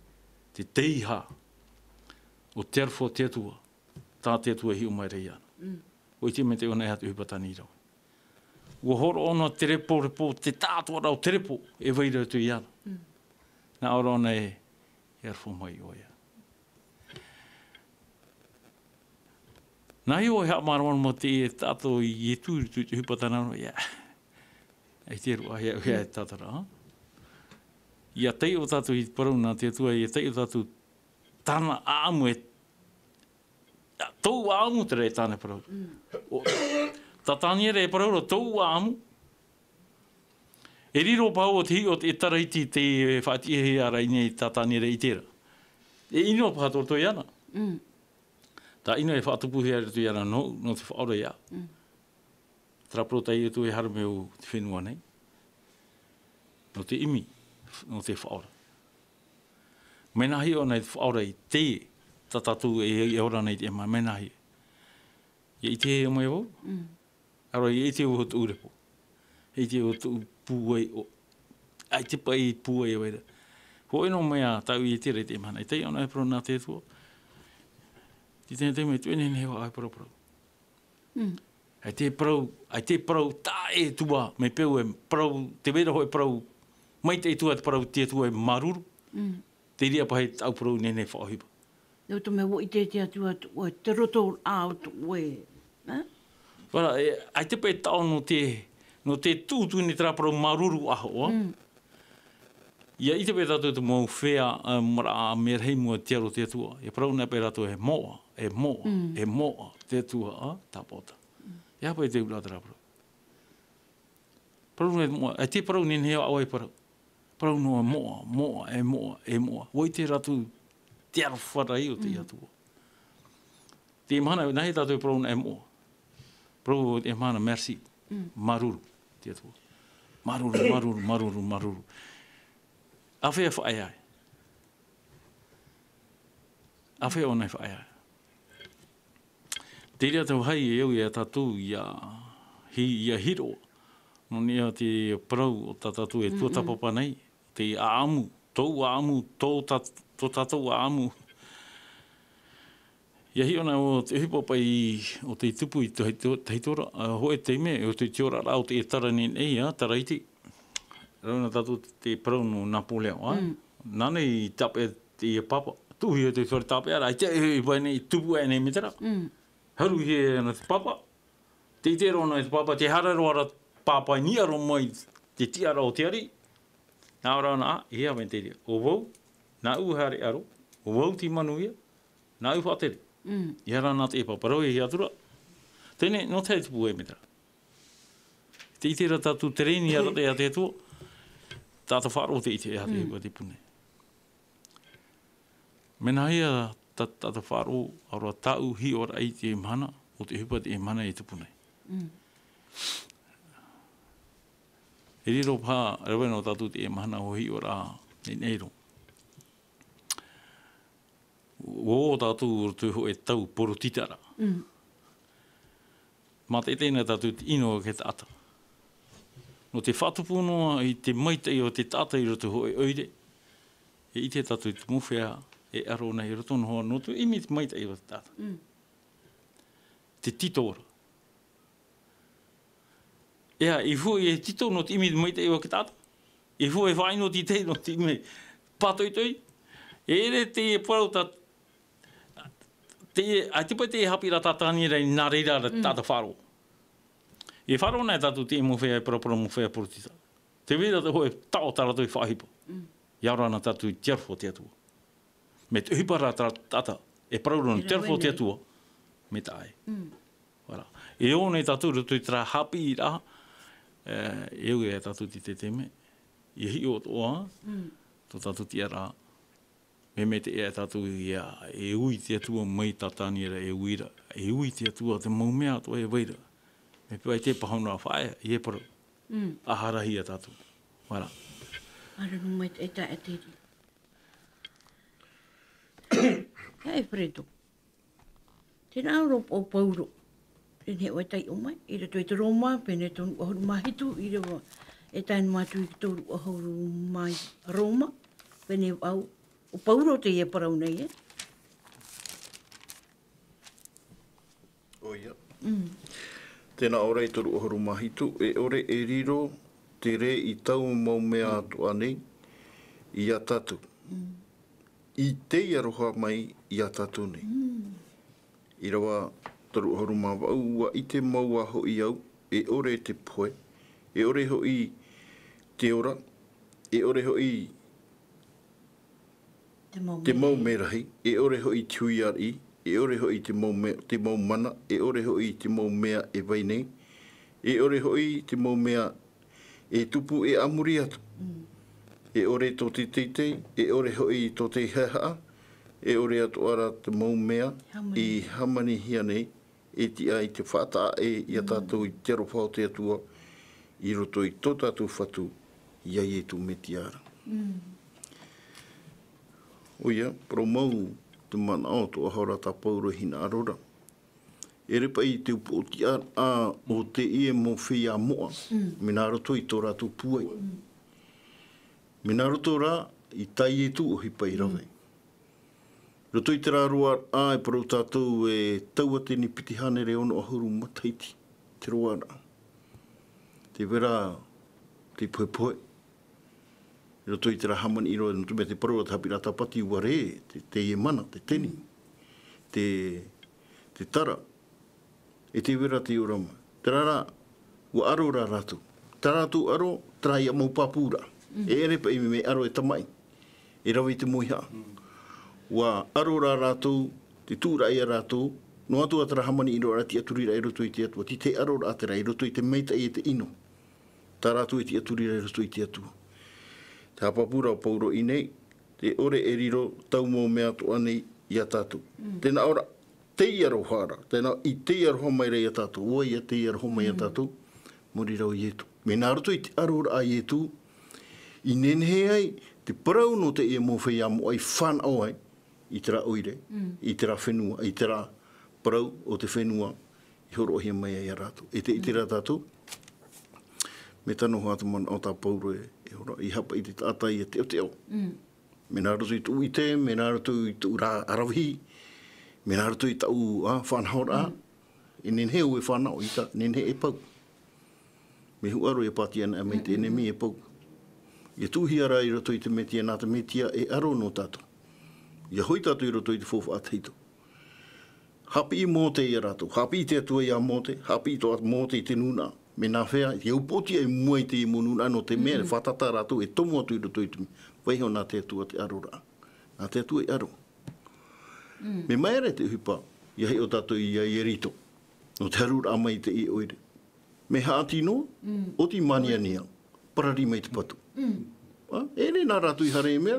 te teiaha o te aroha o te Atua, tā te Atua e hiʻo mai ra iāna. Mm. ʻUa ʻite maitaʻi ʻōna e aha te ʻohipa tāna i rave. ʻUa hōroʻa ʻōna te reporepo, te taʻatoʻaraʻa o te repo, e vai ra atu iāna. Mm. Nā ʻō ra ʻōna e, e aroha mai ʻoia. Nā hea e haʻamāramarama teie taʻata ʻo Ietu i te, te ʻohipa tāna nō, ʻia, ʻaita e roaʻa, ʻia, ʻia tatarō. ʻIa taiʻo tātou i te parau nā te Atua, ʻia taiʻo tātou tāna ʻāʻamu e, tōʻu ʻāʻamu terā e tāna parau. Mm. ʻO, tā Taniera e parau ra tōʻu ʻāʻamu, e riro paha ʻo te hiʻo, e taraiti te faʻatiʻahia ra i nei tā Taniera i terā. E ʻino paha tō roto iāna. Mm. Tā ʻino e faʻatupuhia i roto iāna nō, nō te faʻaora iāʻu. Mm. Terā parau tā Ietu e haere mai i te fenua nei. Nō te ʻimi, nō te faʻaora. Mea nāhea ʻōna i te faʻaora i te, tā tātou e, e ora nei i te mea, mea nāhea. ʻIa ʻitehia mai vau. Mm. ʻAore, ʻia ʻite vau tōʻu repo. ʻIa ʻite vau tōʻu pūai ʻo, ʻaita paʻi pūai e vai ra. Hōʻē noa mea tāʻu i ʻite ra i teie mahana. E taiʻo ʻōna e parau nā te Atua. Tē teie nei, tē teie nei, tē teie nei, e hoa e paraparau. Mm. ʻAita e parau, ʻaita e parau taʻa ʻē atu ā, mea peu e parau, tē vai ra hōʻē parau maitaʻi atu ā, te parau te Atua e māuruuru. Mm. Terā paha e tāʻu parau i teie nei faʻaʻohipa. Nō te mea ʻua ʻite te Atua atu ʻoe, te roto ā atu ʻoe, ā? Ora, e, ʻaita paʻi e taʻo nō te, nō te tuʻutuʻu nei terā parau māuruuru ʻahoʻa. Mm. ʻIa ʻite paʻi tātou te mau feiā, ā, maraʻa merahi i mua i te aro o te Atua. E parau nei paʻi rātou e moʻa, e moʻa, mm, e moʻa te Atua, ā, tāpaʻo atu. Mm. E aha paʻi te auraʻa terā parau? Parau e moʻa, e te parau nei nei au e parau. Parau noa moʻa, moʻa, e moʻa, e moʻa. Ua ʻite rātou te aroha rahi o te Atua. Te mahana, nā hea tātou e parau na e moʻa. Parau te mahana, merci. Māuruuru, te Atua. Māuruuru, māuruuru, māuruuru, māuruuru. Āfea faʻaea ai. Āfea ʻōna e faʻaea ai. Te reira tau hai e au ia tātou ia hi-, ia hiro. Nō niʻa te parau o tā tātou e tuatāpapa nei, te ʻaʻamu, tō ʻaʻamu, tō tā-, tō tātou ʻaʻamu. Ia hiʻo na o te ʻohipa paʻi o te tupu i te tahi-, tahi ora, ā, hōʻē taime, o te tiora rā o te tara nei, nei, ā, tara iti. Rau na tātou te parau nō Napoleon, ā? Nā nei i tāpeʻa te ia papa. Tuhi e te sore tāpeʻa rā, i te, i vai nei, i tupu e nei me te rā. Haru i he ana te papa. Te ʻite roa nō e te papa, te hara roa ra papa i niʻa roa mai te tiʻaraʻa o te ariʻi. Nā ora na, ā, i hea mai te reira. ʻO vau, nāʻu haere aro, ʻo vau te manuia, nāʻu faʻatere. I hara na te papa, rau e hia atu ra. Teie, nō te tupu e me te rā. Te ʻite ra tātou te reni a te Atua, tātou faʻaroʻo te ʻite e aha te ʻohipa te pū nei. Mea nā hea tā, tātou faʻaroʻo, ʻaore rā tāʻu hiʻoraʻa i te mahana, o te ʻohipa te mahana e tupu nei. E riro paha, rave nō tātou te mahana o hiʻoraʻa nei, nei roa. Ua ō tātou i roto i hōʻē tau porotita ra. Mātaʻitaʻi na tātou te ʻino o te taʻata. Nō te faʻatupu noa i te maitaʻi o te taʻata i roto i hōʻē ʻoire, e ʻite tātou i te mau feiā e aro nei i roto noa, nō te ʻimi i te maitaʻi o te taʻata. Te tito ra. ʻEa, i hua e tito nō te ʻimi maitaʻi o te taʻata. I hua e faʻaʻino te tahi nō te ʻimi pātoitoi. E ʻere te parau tā, te, ʻaita paʻi te haʻapiʻiraʻa tā Taniera i nā reira ra te taʻata faʻaroʻo. E faʻaroʻo na e tātou te mau feiā, e parapara mau feiā porotita. Te vai ra te hōʻē taʻo tā rātou i faʻaʻohipa. Ia ora na tātou i te aroha o te Atua. Mea te ʻohipa ra tā taʻata, e parau ra nō te aroha o te Atua, mea taʻa ʻē. Voilà. E ō nei tātou i roto i terā haʻapiʻiraʻa, e, e au e tātou te, te, te mea, ia hiʻo atoʻa, tō tātou tiʻaraʻa, mea, mea te ea tātou ia, e ui te Atua mai tā Taniera, e ui ra, e ui te Atua te mau mea atoʻa e vai ra. Mea pēʻai te pāhono a faʻaea, i e parau. ʻAharahi ia tātou. Voilà. Ara nō mai te, e tā, e te ri. Ia e Fredo. Tēnā ʻōroʻa o Pauro. Pēnei ʻoe taiʻo mai, i roto i te Roma, pēnei tonu ʻahuru mā hitu, i rewa, e tae noa atu i te toru ʻahuru mā Roma, pēnei au, o Pauro teie e parau nei, e? ʻOia. Tēnā ʻōroʻa i toru ʻahuru mā hitu, e ʻore e riro te rē i taua mau mea atoʻa nei, ia tātou. I te aroha mai ia tātou nei. I rewa toru ʻahuru mā vaʻu, ua ʻite mau ā hoʻi au, e ʻore te pohe, e ʻore hoʻi te ora, e ʻore hoʻi te mau merahi, e ʻore hoʻi te hui ariʻi, e ʻore hoʻi te mau me-, te mau mana, e ʻore hoʻi te mau mea e vai nei, e ʻore hoʻi te mau mea e tupu e a muri atu. E ʻore tō te teitei, e ʻore hoʻi tō te haʻehaʻa, e ʻore atoʻa ra te mau mea i hāmanihia nei, e tiʻa i te faʻataʻa ʻē ia tātou i te aroha o te Atua, i roto i tō tātou Fatu, ia Ietu Metia ra. ʻOia, parau mau te manaʻo tō ʻaho ra tā Pauro i hinaʻaro ra. E ʻere paʻi te upoʻotiʻaraʻa o teie mau feiā moʻa, mea nā roto i tō rātou pūai. Mea nā roto rā i tā Ietu ʻohipa i rave. Roto i terā roaraʻa e parau tātou e tautini piti hānere ono ʻahuru matahiti, te roaraʻa. Te vai ra te pohepohe. Roto i terā hāmani roa, nō te mea te parau ra te haʻapiʻiraʻa Tāpati, ua rē, te, teie mana, te teni, te, te tara, e te vai ra te ora mai. Terā rā, ua aro rā rātou. Tā rātou aro, terā ia mau pāpūraʻa. E ʻere paʻi mea aro e tamaʻi. E rave i te mauhaʻa. Ua aro rā rātou, te tuʻuraʻa ia rātou, noa atu ā terā hāmani roa ra tiʻaturi ra i roto i te Atua, te, te aro ra terā i roto i te maitaʻi e te ʻino. Tā rātou e tiʻaturi ra i roto i te Atua. Te haʻapāpū ra o Paulo i ʻō nei, te ʻore e riro taua mau mea atoʻa nei iā tātou. Tē nā ʻō ra, teie aroha ra, tē nā, i teie aroha mai ra iā tātou, ʻo vai ïa teie aroha mai iā tātou, muri ra o Ietu. Mea nā roto i te ʻaroraʻa a Ietu, i nehenehe ai te parau nō teie mau feiā moʻa i fānaʻo ai, i terā ʻoire, i terā fenua, i terā parau o te fenua i hōroʻahia mai ai iā rātou. E te ʻite ra tātou, mea tano hoʻi te manaʻo tā Paulo e, e hōroʻa, i haʻapaʻo i te taʻata ʻia teʻoteʻo. Mea nā roto i tōʻu ʻite, mea nā roto i tōʻu rā aravihi, mea nā roto i tāʻu, ā, faʻanahoraʻa, e nehenehe ʻoe e fānaʻo i tā, nehenehe e pau. Mea huru ʻia pātia anaʻe mai te ʻenemi e pau. ʻIa tuʻuhia ra i roto i te Metia, nā te Metia e aro nō tātou. ʻIa hoʻi tātou i roto i te faufaʻa tahito. Haʻapiʻi Mōte iā rātou, haʻapiʻi te Atua iā Mōte, haʻapiʻi atoʻa Mōte i te nūnaʻa. Mea nāfea, ʻia upoʻotiʻa i mua i te mau nūnaʻa nō te mea, e fātata rātou e tomo atu i roto i te mea. Vaiiho nā te Atua te aroraʻa. Nā te Atua e aro. Mea maere te ʻohipa, ʻia hiʻo tātou iā Ierito. Nō te haruraʻa mai i teie ʻoire. Mea haʻati noa, ʻoti māniania, parari mai te patu. Ā, e ʻere nā rātou i haere e mea,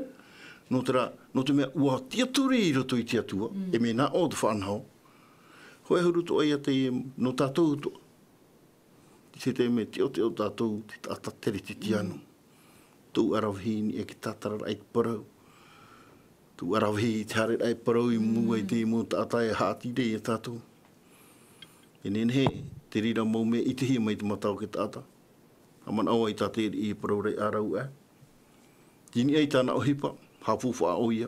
nō terā, nō te mea ʻua tiʻaturi i roto i te Atua, e mea nā ʻō te faʻanaho. Hōʻē huru atoʻa ïa te, nō tātou atoʻa. Te, te mea teʻoteʻo tātou, te taʻata teretetiano. Tōʻu aravihi i niʻa i te tātararaʻa i te parau. Tōʻu aravihi i te haereraʻa i te parau i mua i te mau taʻata e haʻati nei iā tātou. E nehenehe te reira mau mea i ʻitehia mai te mata o te taʻata. ʻA manaʻo ai tā te riʻi e parau ra i ʻārauaʻe. Tei niʻa i tāna ʻohipa, haʻafaufaʻa ʻoia.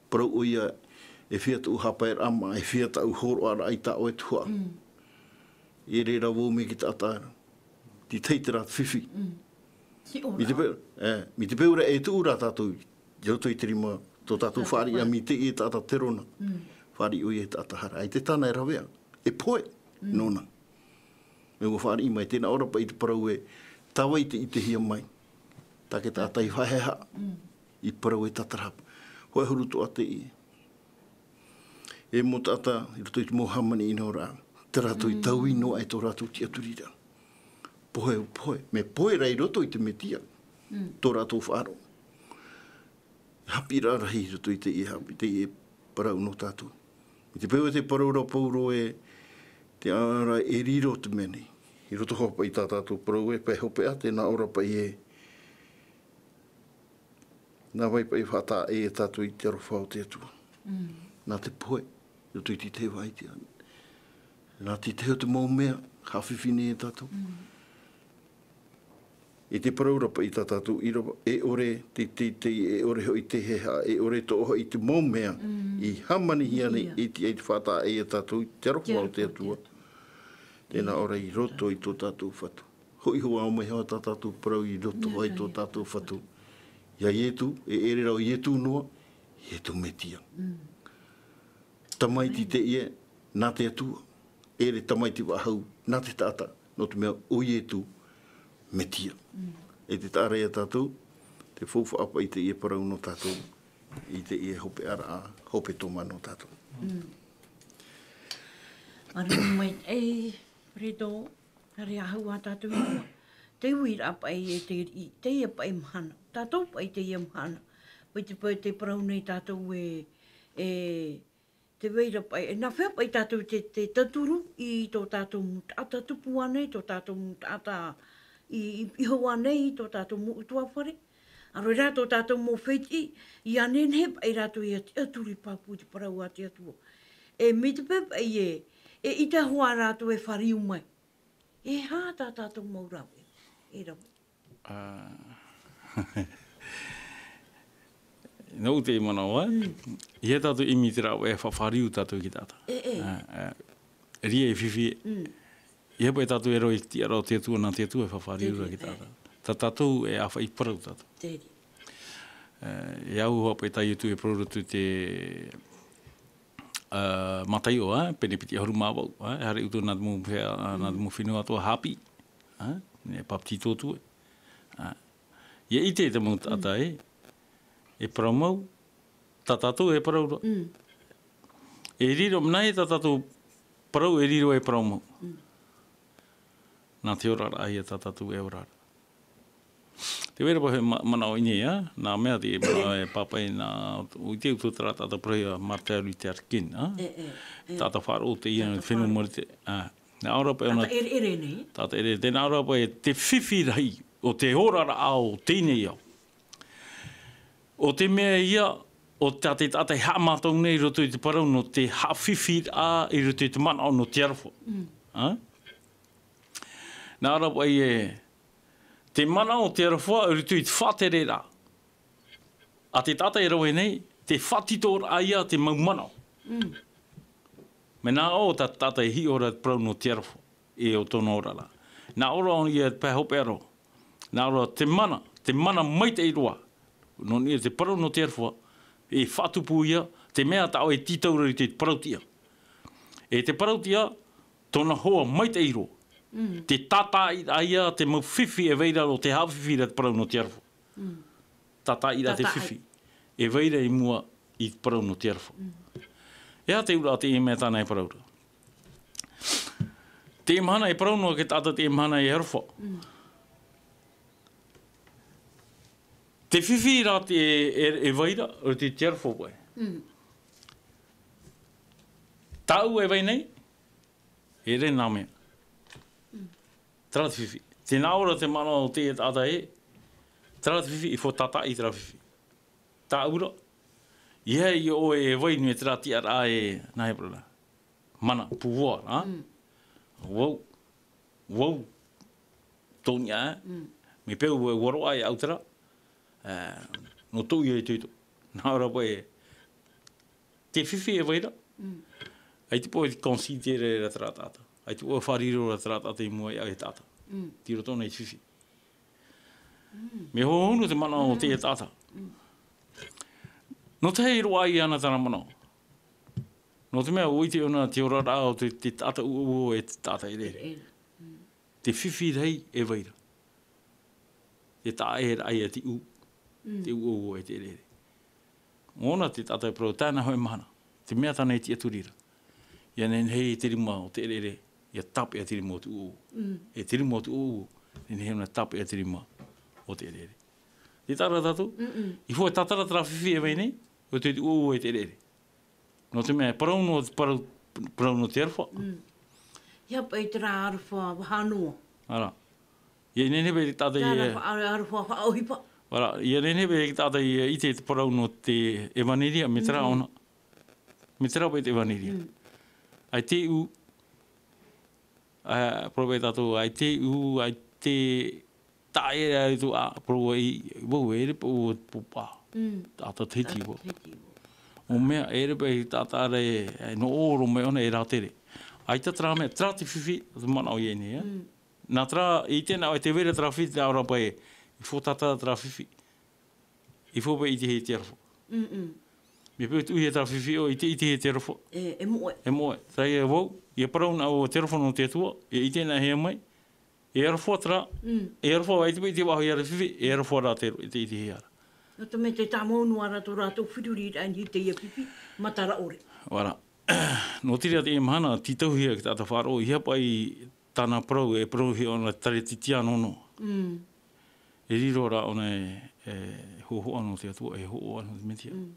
Parau ʻoia, e feiā tōʻu haʻapaeraʻa mā, e feiā tāʻu hōroʻaraʻa i tā ʻoe tuhaʻa. E reira vau mai te taʻata ra. Te tahi terā fifi. Mai te peu, e, mai te peu ra e tuʻu ra tātou, i roto i te rima, tō tātou fāriʻi, mai teie taʻata terona. Fāriʻi ʻoia i te taʻata hara. ʻAita tāna e ravea. E pohe, nōna. Mea ʻua fāriʻi mai, tē nā ʻō ra paʻi te parau ē, tā vai te ʻitehia mai. Tā te taʻata i faʻaheha, i parau e tātarahapa. Hōʻē huru atoʻa teie. E mau taʻata, i roto i te mau hāmani ʻino ra, tā rātou i taui noa aʻe tō rātou tiʻaturiraʻa. Pohe, pohe, mea pohe ra i roto i te Metia, tō rātou faʻaroʻo. Haʻapiʻiraʻa rahi i roto i teie haʻapiʻi, teie parau nō tātou. I te peu ē tē parau ra Paulo ē, te ʻāʻau ra e riro te mea nei. I roto hoʻi paʻi tā tātou parau ē, pae hopeʻa, tē nā ʻō ra paʻi ē, nā vai paʻi faʻataʻa e tātou i te aroha o te Atua. Nā te pohe, i roto i te tahi vāhi iti. Nā te tahi o te mau mea, haʻafifi nei e tātou. I te parau ra paʻi tā tātou ʻīrava, e ʻore te, te, te, e ʻore hoʻi te heha, e ʻore tō hoʻi te mau mea, i hāmanihia nei, e tiʻa i te faʻataʻa e tātou, i te aroha o te Atua. Tē nā ʻō ra i roto i tō tātou Fatu. Hoʻi hoʻi mai hoʻi tā tātou parau i roto ai tō tātou Fatu. Iā Ietu, e ʻere ra ʻo Ietu noa, Ietu Metia. Tamaiti teie, nā te Atua. ʻEʻere tamaiti faʻahou, nā te taʻata, nō te mea ʻo Ietu, Metia. E te taʻa ra ia tātou, te faufaʻa paʻi i teie parau nō tātou, i teie hopeʻaraʻa, hepetoma nō tātou. ʻĀreʻa mai, e, Pereto, haere ā tātou i mua. Te uiraʻa paʻi e te riʻi, teie paʻi mahana. Tātou paʻi teie mahana. Paʻi te, paʻi te parau nei tātou e, e, te vai ra paʻi, e nāfea paʻi tātou te, te tauturu i tō tātou mau taʻata tupu ānei, tō tātou mau taʻata i, i, i hau ānei, tō tātou mau ʻutuāfare. ʻĀreʻa rā tō tātou mau fētiʻi, ʻia nehenehe paʻi rātou ʻia tiʻaturi pāpū i te parau a te Atua. E mai te peu paʻi ē, e ʻite hoʻi rātou e fāriu mai. E aha tā tātou mau rave, e rave. Ā, nō te manaʻo, ē? ʻEiaha tātou ʻimi i te rave e faʻafāriu tātou i te taʻata. E, e. Ā, ā, ʻeʻere e fifi, ʻeiaha paʻi tātou e rave i te tiʻaraʻa o te Atua, nā te Atua e faʻafāriu ra i te taʻata. Tā tātou e ʻāfaʻi parau tātou. Ā, e au hoʻi paʻi tā Ietu e parau roto i te ā, Mataio, ā, pene piti ʻahuru mā vaʻu, ā, e haere ʻoutou nā te mau fenua, ā, nā te mau fenua atoʻa haʻapiʻi, ā, e papetito atu, ā. ʻIa ʻite te mau taʻata ē, e parau mau, tā tātou e parau ra. E riro, nāhea tā tātou parau e riro e parau mau. Nā te oraraʻa ïa tā tātou e ora ra. Te vai ra paʻi e manaʻo i ʻō nei, ā? Nā mea te manaʻo e pāpaʻi nā, ʻua ʻite ʻoutou terā taʻata parau ia Martin Luther King, ā? E, e, e. Taʻata faʻaroʻo teie nō te fenua Marite, ā. Nā ʻō ra paʻi ʻōna. Taʻata ʻereʻere nei. Taʻata ʻereʻere, tē nā ʻō ra paʻi te fifi rahi o te oraraʻa o teie nei ao. ʻO te mea ia, ʻo tā te taʻata e haʻamātau nei i roto i te parau nō te haʻafifiraʻa i roto i te manaʻo nō te aroha. Mm. Ā? Nā ʻō ra paʻi e, te manaʻo o te aroha i roto i te faʻatereraʻa. A te taʻata e rave nei, te faʻatitoraʻa ia te mau manaʻo. Mm. Mea nā ʻō tā te taʻata e hiʻo ra te parau nō te aroha, e ʻo tōna oraraʻa. Nā ʻō ra ia te pae hopeʻa roa. Nā ʻō ra te mana, te mana maitaʻi roa. Nō niʻa i te parau nō te aroha, e faʻatupu ia, te mea tā ʻoe e tītau ra i te parautiʻa. E te parautiʻa, tōna hoa maitaʻi roa. Mm. Te tātaʻiraʻa ia, te mau fifi e vai ra ʻo te haʻafifi ra te parau nō te aroha. Mm. Tātaʻiraʻa te fifi. E vai ra i mua i te parau nō te aroha. Mm. E aha te auraʻa o teie mea tāna e parau ra? Teie mahana e parau noa te taʻata teie mahana e aroha. Mm. Te fifi rā te, e, e vai ra, ʻo te, te aroha paʻi. Mm. Tāʻu e vai nei, e ʻere nā mea. Mm. Terā te fifi. Tē nā ʻō ra te manaʻo o te taʻata ē, terā te fifi, i fō tātaʻi terā fifi. Tāʻu ra, ʻeiaha ʻoe e vai noa i terā tiʻaraʻa e, nā hea parau ra. Mana, pouvoir, ā? Mm. Vau, vau, tō niʻa, ā? Mm. Mea peu ʻua roaʻa iāʻu terā, ā, nō tōʻu ia itoito. Nā ʻō ra paʻi e, te fifi e vai ra. Mm. ʻAita paʻi e considérer ra terā taʻata. ʻAita paʻi e fārerei ra terā taʻata i mua iāʻu e taʻata. Mm. Tei roto nei te fifi. Mm. Mea hohonu te manaʻo o te taʻata. Mm. Nō te aha e roaʻa iāna tāna manaʻo? Nō te mea ʻua ʻite ʻōna te oraraʻa o te, te taʻata ʻuʻuo e te taʻata ʻereʻere. ʻEreʻere. Mm. Te fifi rahi e vai ra. Te taʻa ʻē raʻa ia te ʻū. Mm. Te ʻuʻuo e te ʻereʻere. ʻOna te taʻata e parau, tae nā hōʻē mahana. Te mea tāna e tiʻaturi ra. ʻIa nehenehe i te rima o te ʻereʻere, ʻia tāpeʻa te rima o te ʻuʻuo. Mm. E te rima o te ʻuʻuo, nehenehe ʻōna e tāpeʻa te rima o te ʻereʻere. Tē taʻa ra tātou? Mm-mm. I fō e tātara terā fifi e vai nei, ʻo te, te ʻuʻuo e te ʻereʻere. Nō te mea, parau nō, parau, parau nō te aroha. Mm. ʻEiaha paʻi terā aroha vaha noa. Ara. ʻIa nehenehe paʻi te taʻata i, Terā aroha, aroha faʻaʻohipa. Ara, ʻia nehenehe paʻi te taʻata i, ʻite te parau nō te ʻevaneria, mea terā Mm. ʻōna. Mea terā paʻi te ʻevaneria. Mm. ʻAita e ʻū, ā, parau paʻi tātou, ʻaita e ʻū, ʻaita e taʻa ʻē raʻa i tō, ā, parau ʻoe, vau e ʻere paʻi ʻo te pōpā. Mm. Taʻata Tahiti vau. Taʻata Tahiti vau. ʻO mea, e ʻere paʻi taʻata ra e, e nō ʻō roa mai ʻōna e rātere. ʻAita terā mea, terā te fifi, te manaʻo i ʻō nei, ā? Mm. Nā terā, i ʻite na ʻoe tē vai ra terā fifi, nā ʻō ra paʻi, i fō tātara terā fifi. I fō paʻi i te hē te aroha. Mm-mm. Mea peu atu ʻoe terā fifi ʻoe, i te, i te hē te aroha. E, e moʻe. E moʻe. Terā ia vau, ʻia parau na ʻoe te aroha nō te Atua, ʻia ʻite na hea mai. E aroha terā, Mm. e aroha, ʻaita paʻi te vāhi ia te fifi, e aroha rā te, i te, i te hē ra. Nō te mea tē tāmau noa ra tō rātou feruriraʻa i niʻa i teie fifi, matara ʻore. Voilà. Nō te reira teie mahana, tītauhia te taʻata faʻaroʻo, ʻeiaha paʻi tāna parau, e parauhia ʻōna te Taretitia noa. Mm. E riro rā ʻōna e, e hōhoʻa nō te Atua, e hōhoʻa nō te Metia. Mm.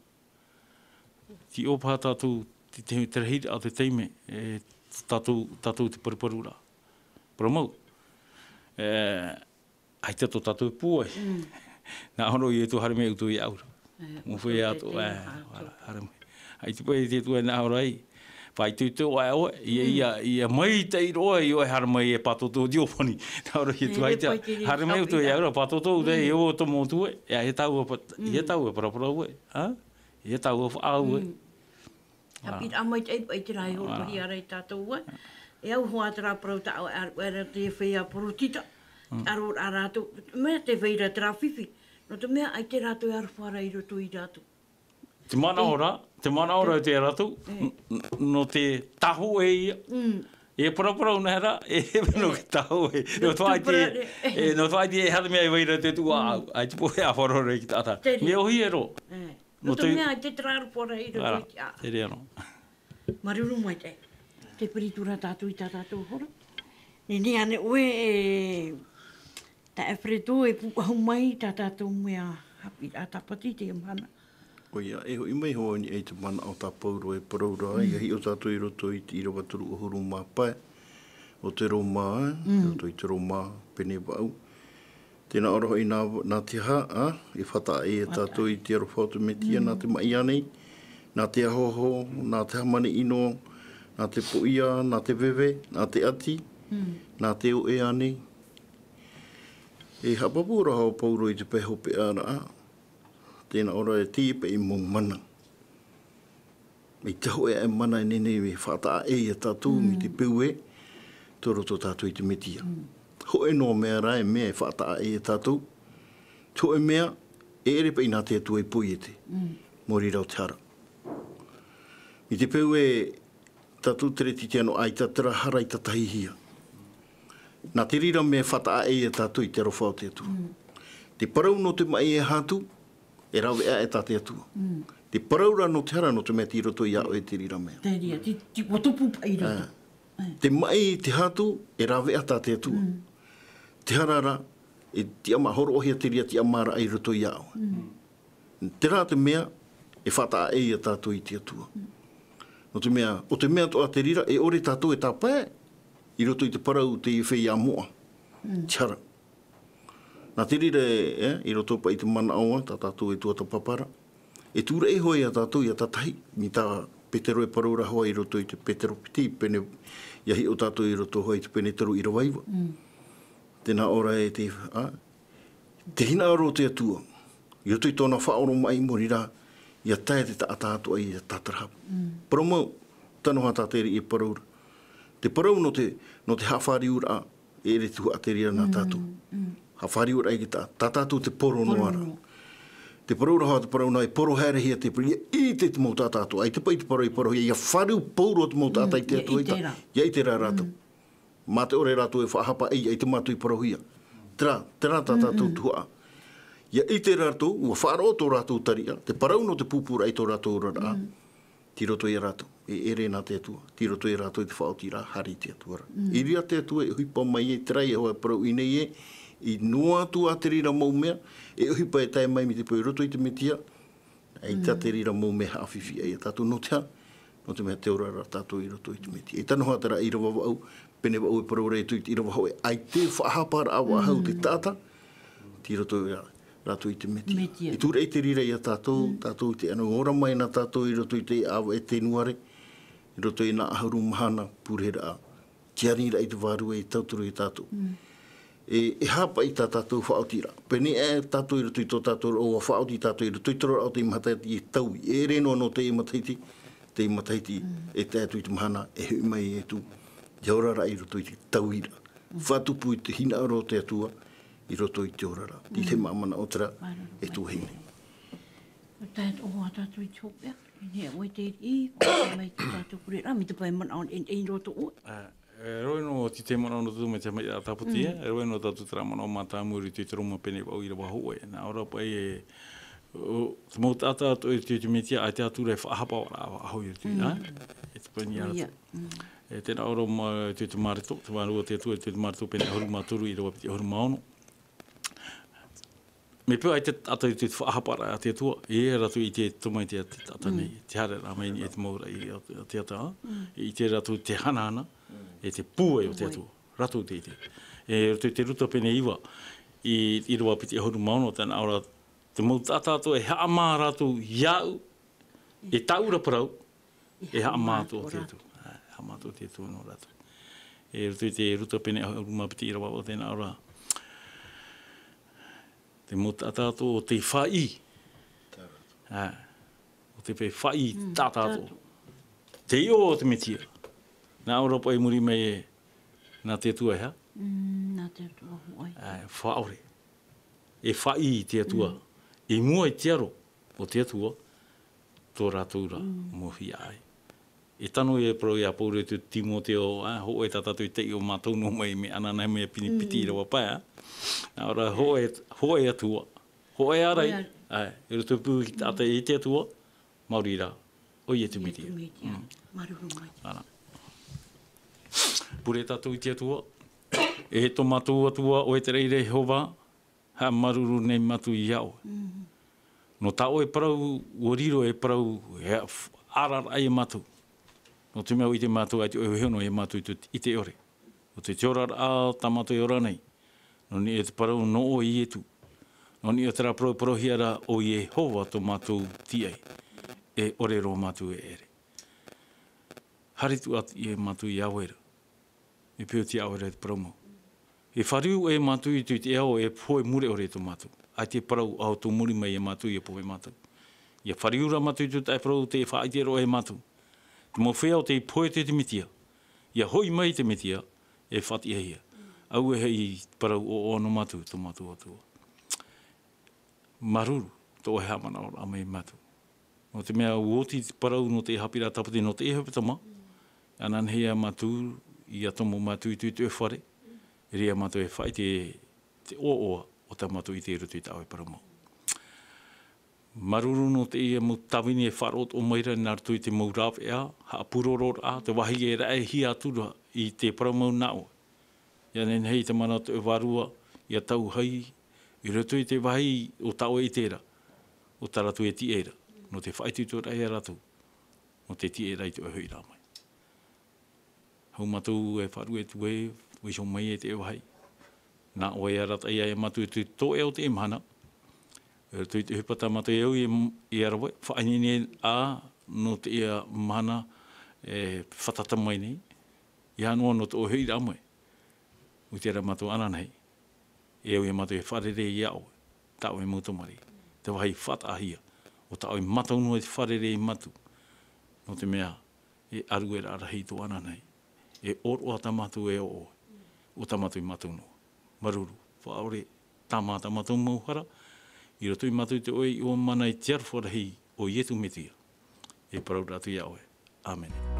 Tē ʻō paha tātou, te, te, te rahiraʻa o te taime, e tātou, tātou te paruparu ra. Parau mau. E, ʻaita tō tātou pūai. Mm. Nā ʻō ra ʻo Ietu, haere mai ʻoutou iāʻu ra. E, Mea ʻoutou ʻia te, atu, te, e, ʻā, voilà, ʻoutou. Haere mai. ʻAita paʻi te Atua nā ʻō ra ē. Faʻaitoito aʻe ʻoe, ʻia, Mm. ʻia, ʻia maitaʻi roa ʻoe, ʻoe haere mai e pātōtō i te ʻōpani. Nā ʻō ra ʻo Ietu, E, ʻaita, paʻi te haere mai ʻoutou iāʻu ra, pātōtō ʻoutou, Mm. e ʻo tō mau tū ē, e, e tāua pat-, Mm. e tāua paraparau ē, ā? E tāua faʻaau ē. Mm. Voilà. Haʻapiʻiraʻa maitaʻi paʻi terā e hōroʻahia ra ia tātou ē. E au hoʻi terā parau tā ʻoe, ʻaore ra te feiā poritita. Mm. Aro rā rātou, mea tē vai ra terā fifi. Nō te mea ʻaita rātou e aroha ra i roto ia rātou. Te manaʻo ra, te manaʻo ra te rātou, E. n-, n-, nō te tāhōʻē ia. Mm. E paraparau nā hea ra, e, nō E. te tāhōʻē. Nō Nō te faʻaite, tupura, e. e, nō te faʻaite e aha te mea e vai ra te tuʻu Mm. ʻāʻau. ʻAita paʻi e ʻāfaro ra i te taʻata. Te reira. Mea ʻōhie roa. E. Nō Nō te te mea ʻaita terā aroha ra i roto Ara, i te, ā. te reira. Māuruuru maitaʻi. Tē piri atu ra tātou i tā tātou hora. Nehenehe ānei ʻoe e Tā Alfredo e pūʻohu mai tā tātou mea haʻapiʻiraʻa tāpati i teie mahana. ʻOia, e hoʻi mai hoʻi i te manaʻo tā Pauro e parau ra, ʻia hiʻo tātou i roto i te ʻīrava toru ʻahuru mā pae o te Roma, ē, i roto i te Roma pene vaʻu. Tē nā ʻō ra hoʻi nā, nā te aha, ā, e faʻataʻa ʻē ia tātou i te aroha o te Mesia, nā te maʻi ānei, nā te ahoaho, nā te hāmani ʻino, nā te poʻia, nā te veve, nā te ʻati, nā te oʻe ānei. E haʻapāpū ra hoʻi Pauro i te pae hopeʻa ra, tē nā ʻō ra e teie paʻi mau mana. I te hōʻē aʻe mana e nehenehe e faʻataʻa ʻē ia tātou, mai te peu ē, tō roto tātou i te Mesia. Hōʻē noa mea rā e mea e faʻataʻa ʻē ia tātou, te hōʻē mea, e ʻere paʻi nā te Atua i poiete, mai reira o te hara. Mai te peu ē, tātou te Kerisetiano ʻaita terā hara i tātahihia. Nā te reira mea e faʻataʻa ʻē ia tātou i te aroha o te Atua. Te parau nō te maʻi e aha atu, e rave aʻe tā te Atua. Te parau ra nō te hara nō te mea tei roto iā ʻoe te reira mea. Te reira, te, te, ʻua tupu paʻi i roto. Te maʻi te aha atu, e rave aʻe tā te Atua. Te hara ra, e tiʻamā, hōroʻahia te reira tiʻamāraʻa i roto iā ʻoe. Terā te mea, e faʻataʻa ʻē ia tātou i te Atua. Nō te mea, ʻo te mea atoʻa te reira, e ʻore tātou e tāpae, i roto i te parau tei feiā moʻa. Te hara. Nā te reira, e, i roto paʻi i te manaʻo, tā tātou e tuatāpapa ra. E tūraʻi hoʻi ia tātou ʻia tātahi, mai tā Petero e parau ra hoʻi i roto i te Petero piti, pene, ʻia hiʻo tātou i roto hoʻi i te pene toru ʻīrava iva. Tē nā ʻō ra e te, ā, te hinaʻaro o te Atua, i roto i tōna faʻaoromaʻi mai reira, ʻia tae te taʻata atoʻa ʻia tātarahapa. Parau mau, tano aha tā te riʻi e parau ra. Te parau nō te, nō te haʻafāriuraʻa, e ʻere tuhaʻa te reira nā tātou. Haʻafāriuraʻa i te taʻata, tā tātou te poro noa ra. Te parau ra hoʻi, te parau nā e poro haerehia te parau, ʻia ʻite te mau taʻata atoʻa, ʻaita paʻi te parau i parauhia, ʻia fāriu pauroa te mau taʻata i te Atua, ʻia ʻite ra rātou. Mā te ʻore rātou e faʻahapa, ʻaita mātou i parauhia. Terā, terā tā tātou tuhaʻa. ʻIa ʻite rātou, ʻua faʻaroʻo tō rātou tariʻa, te parau nō te pūpūraʻa i tō rātou oraraʻa. Tei roto ia rātou, e ʻere nā te Atua, tei roto ia rātou i te faʻaotiraʻa, haere i te Atua ra. I reira te Atua e ʻohipa mai ai, terā ia hoʻi e parau i ʻō nei ē, e noa atu ā te reira mau mea, e ʻohipa e tae mai mai te peu i roto i te Mesia, ʻaita te reira mau mea e haʻafifi ai ia tātou nō te aha, nō te mea tē ora ra tātou i roto i te Mesia. E tano aha terā ʻīrava vaʻu, pene vaʻu e parau ra i te ʻīrava hōʻē, ʻaita e faʻahaparaʻa faʻahou te taʻata, tei roto ia rātou i te Mesia. E tūraʻi te reira ia tātou, tātou i te ʻano ora mai na tātou i roto i te ʻāvaʻe Tēnuare, i roto i nā ʻahuru mahana pureraʻa, te aniraʻa i te Vārua e tauturu ia tātou. E, e aha paʻi tā tātou faʻaotiraʻa. Pēnei aʻe tātou i roto i tō tātou roʻo, ʻua faʻaoti tātou i roto i te roaraʻa o te matahiti e taui. E ʻere noa nō teie matahiti, teie matahiti e tae atu i te mahana, e hoʻi mai atu te oraraʻa i roto i te tauiraʻa. Faʻatupu i te hinaʻaro o te Atua i roto i te oraraʻa. I te māmana o terā e tuahine. Tae atu ā tātou i te hopeʻa, e nehenehe ʻoe te riʻi, ʻua mai te tātou pureraʻa, mai te pae manaʻo e, e roto ʻoe. E rave noa te manaʻo nō tātou mai te haʻamaitaʻiraʻa tāpati, e rave noa tātou terā manaʻo mātāmua i te Roma pene vaʻu ʻīrava hōʻē. Nā ʻō ra paʻi e, ʻo, te mau taʻata atoʻa i te Mesia, ʻaita atu ra e faʻahaparaʻa faʻahou i te, ā? E te pani atu. E tē nā ʻō ra mā, te, te Mareko, te Vārua o te Atua, te Mareko pene ʻahuru mā toru ʻīrava piti ʻahuru mā ono. Mea pē ʻaita te taʻata i te faʻahaparaʻa a te Atua, e ʻere rātou i te tō mai te, te taʻata nei, te haereraʻa mai i te mau raʻi o te, te ata, e ʻite rātou te hanahana, e te pūai o te Atua, rātou te ʻite. E roto i te Ruta pene iva, i, ʻīrava piti ʻahuru mā ono, tē nā ʻō ra, te mau taʻata atoʻa e haʻamā rātou iāʻu, e tāʻu ra parau, e haʻamā atoʻa te Atua. E haʻamā atoʻa te Atua nō rātou. E roto i te Ruta pene ʻahuru mā piti ʻīrava vaʻu, tē nā ʻō ra. Te mau taʻata atoʻa ʻo tei faʻaʻī. Ā, ʻo tei faʻaʻī taʻata atoʻa. Te iʻoa o te Mesia. Nā ʻō ra paʻi i muri mai e, nā te Atua e aha? Nā te Atua hōʻē. Ā, faʻaʻore. E faʻaʻī i te Atua. I mua i te aro o te Atua, tō rātou ra mau hiaʻai. E tano ia e parau ia Pauro i te Timoteo, ā, hōʻē tā tātou i taiʻo mātou noa mai, mea anaʻana mea piti ʻīrava pae, ā. Nā ʻō ra, hōʻē, hōʻē Atua, hōʻē ārai, ā, i roto pū i te taʻata i te Atua, maori rā, ʻoia te Mesia. Māuruuru maitaʻi. Pure tātou i te Atua, E tō mātou Atua, ʻoe te reira Iehova, haʻamāuruuru nei mātou iā ʻoe. Nō tā ʻoe parau, ʻua riro e parau, e ʻararaʻa iā mātou. Nō te mea ʻua ʻite mātou ʻaita ʻoe e hōhonu iā mātou i te, i te ʻore. ʻO te, te oraraʻa tā mātou e ora nei. Nō niʻa i te parau nō ʻoe Ietu. Nō niʻa i terā parau, parauhia ra ʻo Iehova tō mātou tīaʻi. E ʻore roa mātou e ʻere. Haere atu ā mātou iā ʻoe ra. E pēhea ʻoe te ʻāʻau ra i te parau mau. E fāriu ʻoe iā mātou i te, te ao e pohe mure ʻore tō mātou. ʻAita e parau ʻa tō muri mai iā mātou ʻia pohe mātou. ʻIa fāriu ra mātou i te tahi parau tē faʻaʻite roa iā mātou. Te mau feiā ʻo tē pohe atu i te Metia. ʻIa hoʻi mai te Metia, e faʻatiʻahia. ʻAuē hoʻi parau ʻoaʻoa nō mātou, tō mātou Atua. Māuruuru, tō ʻoe haʻamanaʻoraʻa mai mātou. Nō te mea ʻua oti te parau nō te haʻapiʻiraʻa tāpati nō te hepetoma. Ananahi ā mātou, ʻia tomo mātou i te, te fare. Reira mātou e faʻaʻite te ʻoaʻoa o tā mātou ʻite i roto i tā ʻoe parau mau. Māuruuru nō teie mau tāvini e faʻaroʻo mai ra nā roto i te mau rāveʻa, haʻapūrororaʻa, te vāhi e raʻehia atu ra i te parau mau nā ʻoe. ʻIa nehenehe i te mana o te vārua, ʻia tauhai, i roto i te vāhi o tā ʻoe ʻite ra, o tā rātou e tīaʻi ra, nō te faʻaitoitoraʻa iā rātou, nō te tīaʻi ra i tō ʻoe hoʻiraʻa mai. Hou mātou e faʻaruʻe atu ē, ʻua iho mai e te vāhi. Nā ʻoe e arataʻi iā mātou i te toeʻa o te mahana. E roto i te ʻohipa tā mātou e au i, i rave, faʻaineine ā, nō teie mahana, e fātata mai nei. ʻIa noa nō tō ʻoe hoʻiraʻa mai. ʻUa ʻite ra mātou ananahi. E au iā mātou e fārerei iā ʻoe. Tā ʻoe mau tamariʻi. Te vāhi faʻataʻahia. ʻO tā ʻoe mātou noa i te fārerei mātou. Nō te mea, e ʻarueraʻa rahi tō ananahi. E ʻōroʻa tā mātou e ʻoaʻoa. ʻO tā mātou i mātou noa. Māuruuru, faʻaʻore, tāmā tā mātou mau hara. I roto iā mātou te ʻoe iʻoa mana i te aroha rahi o Ietu Metia. E parau ra atu iā ʻoe. ʻĀmene.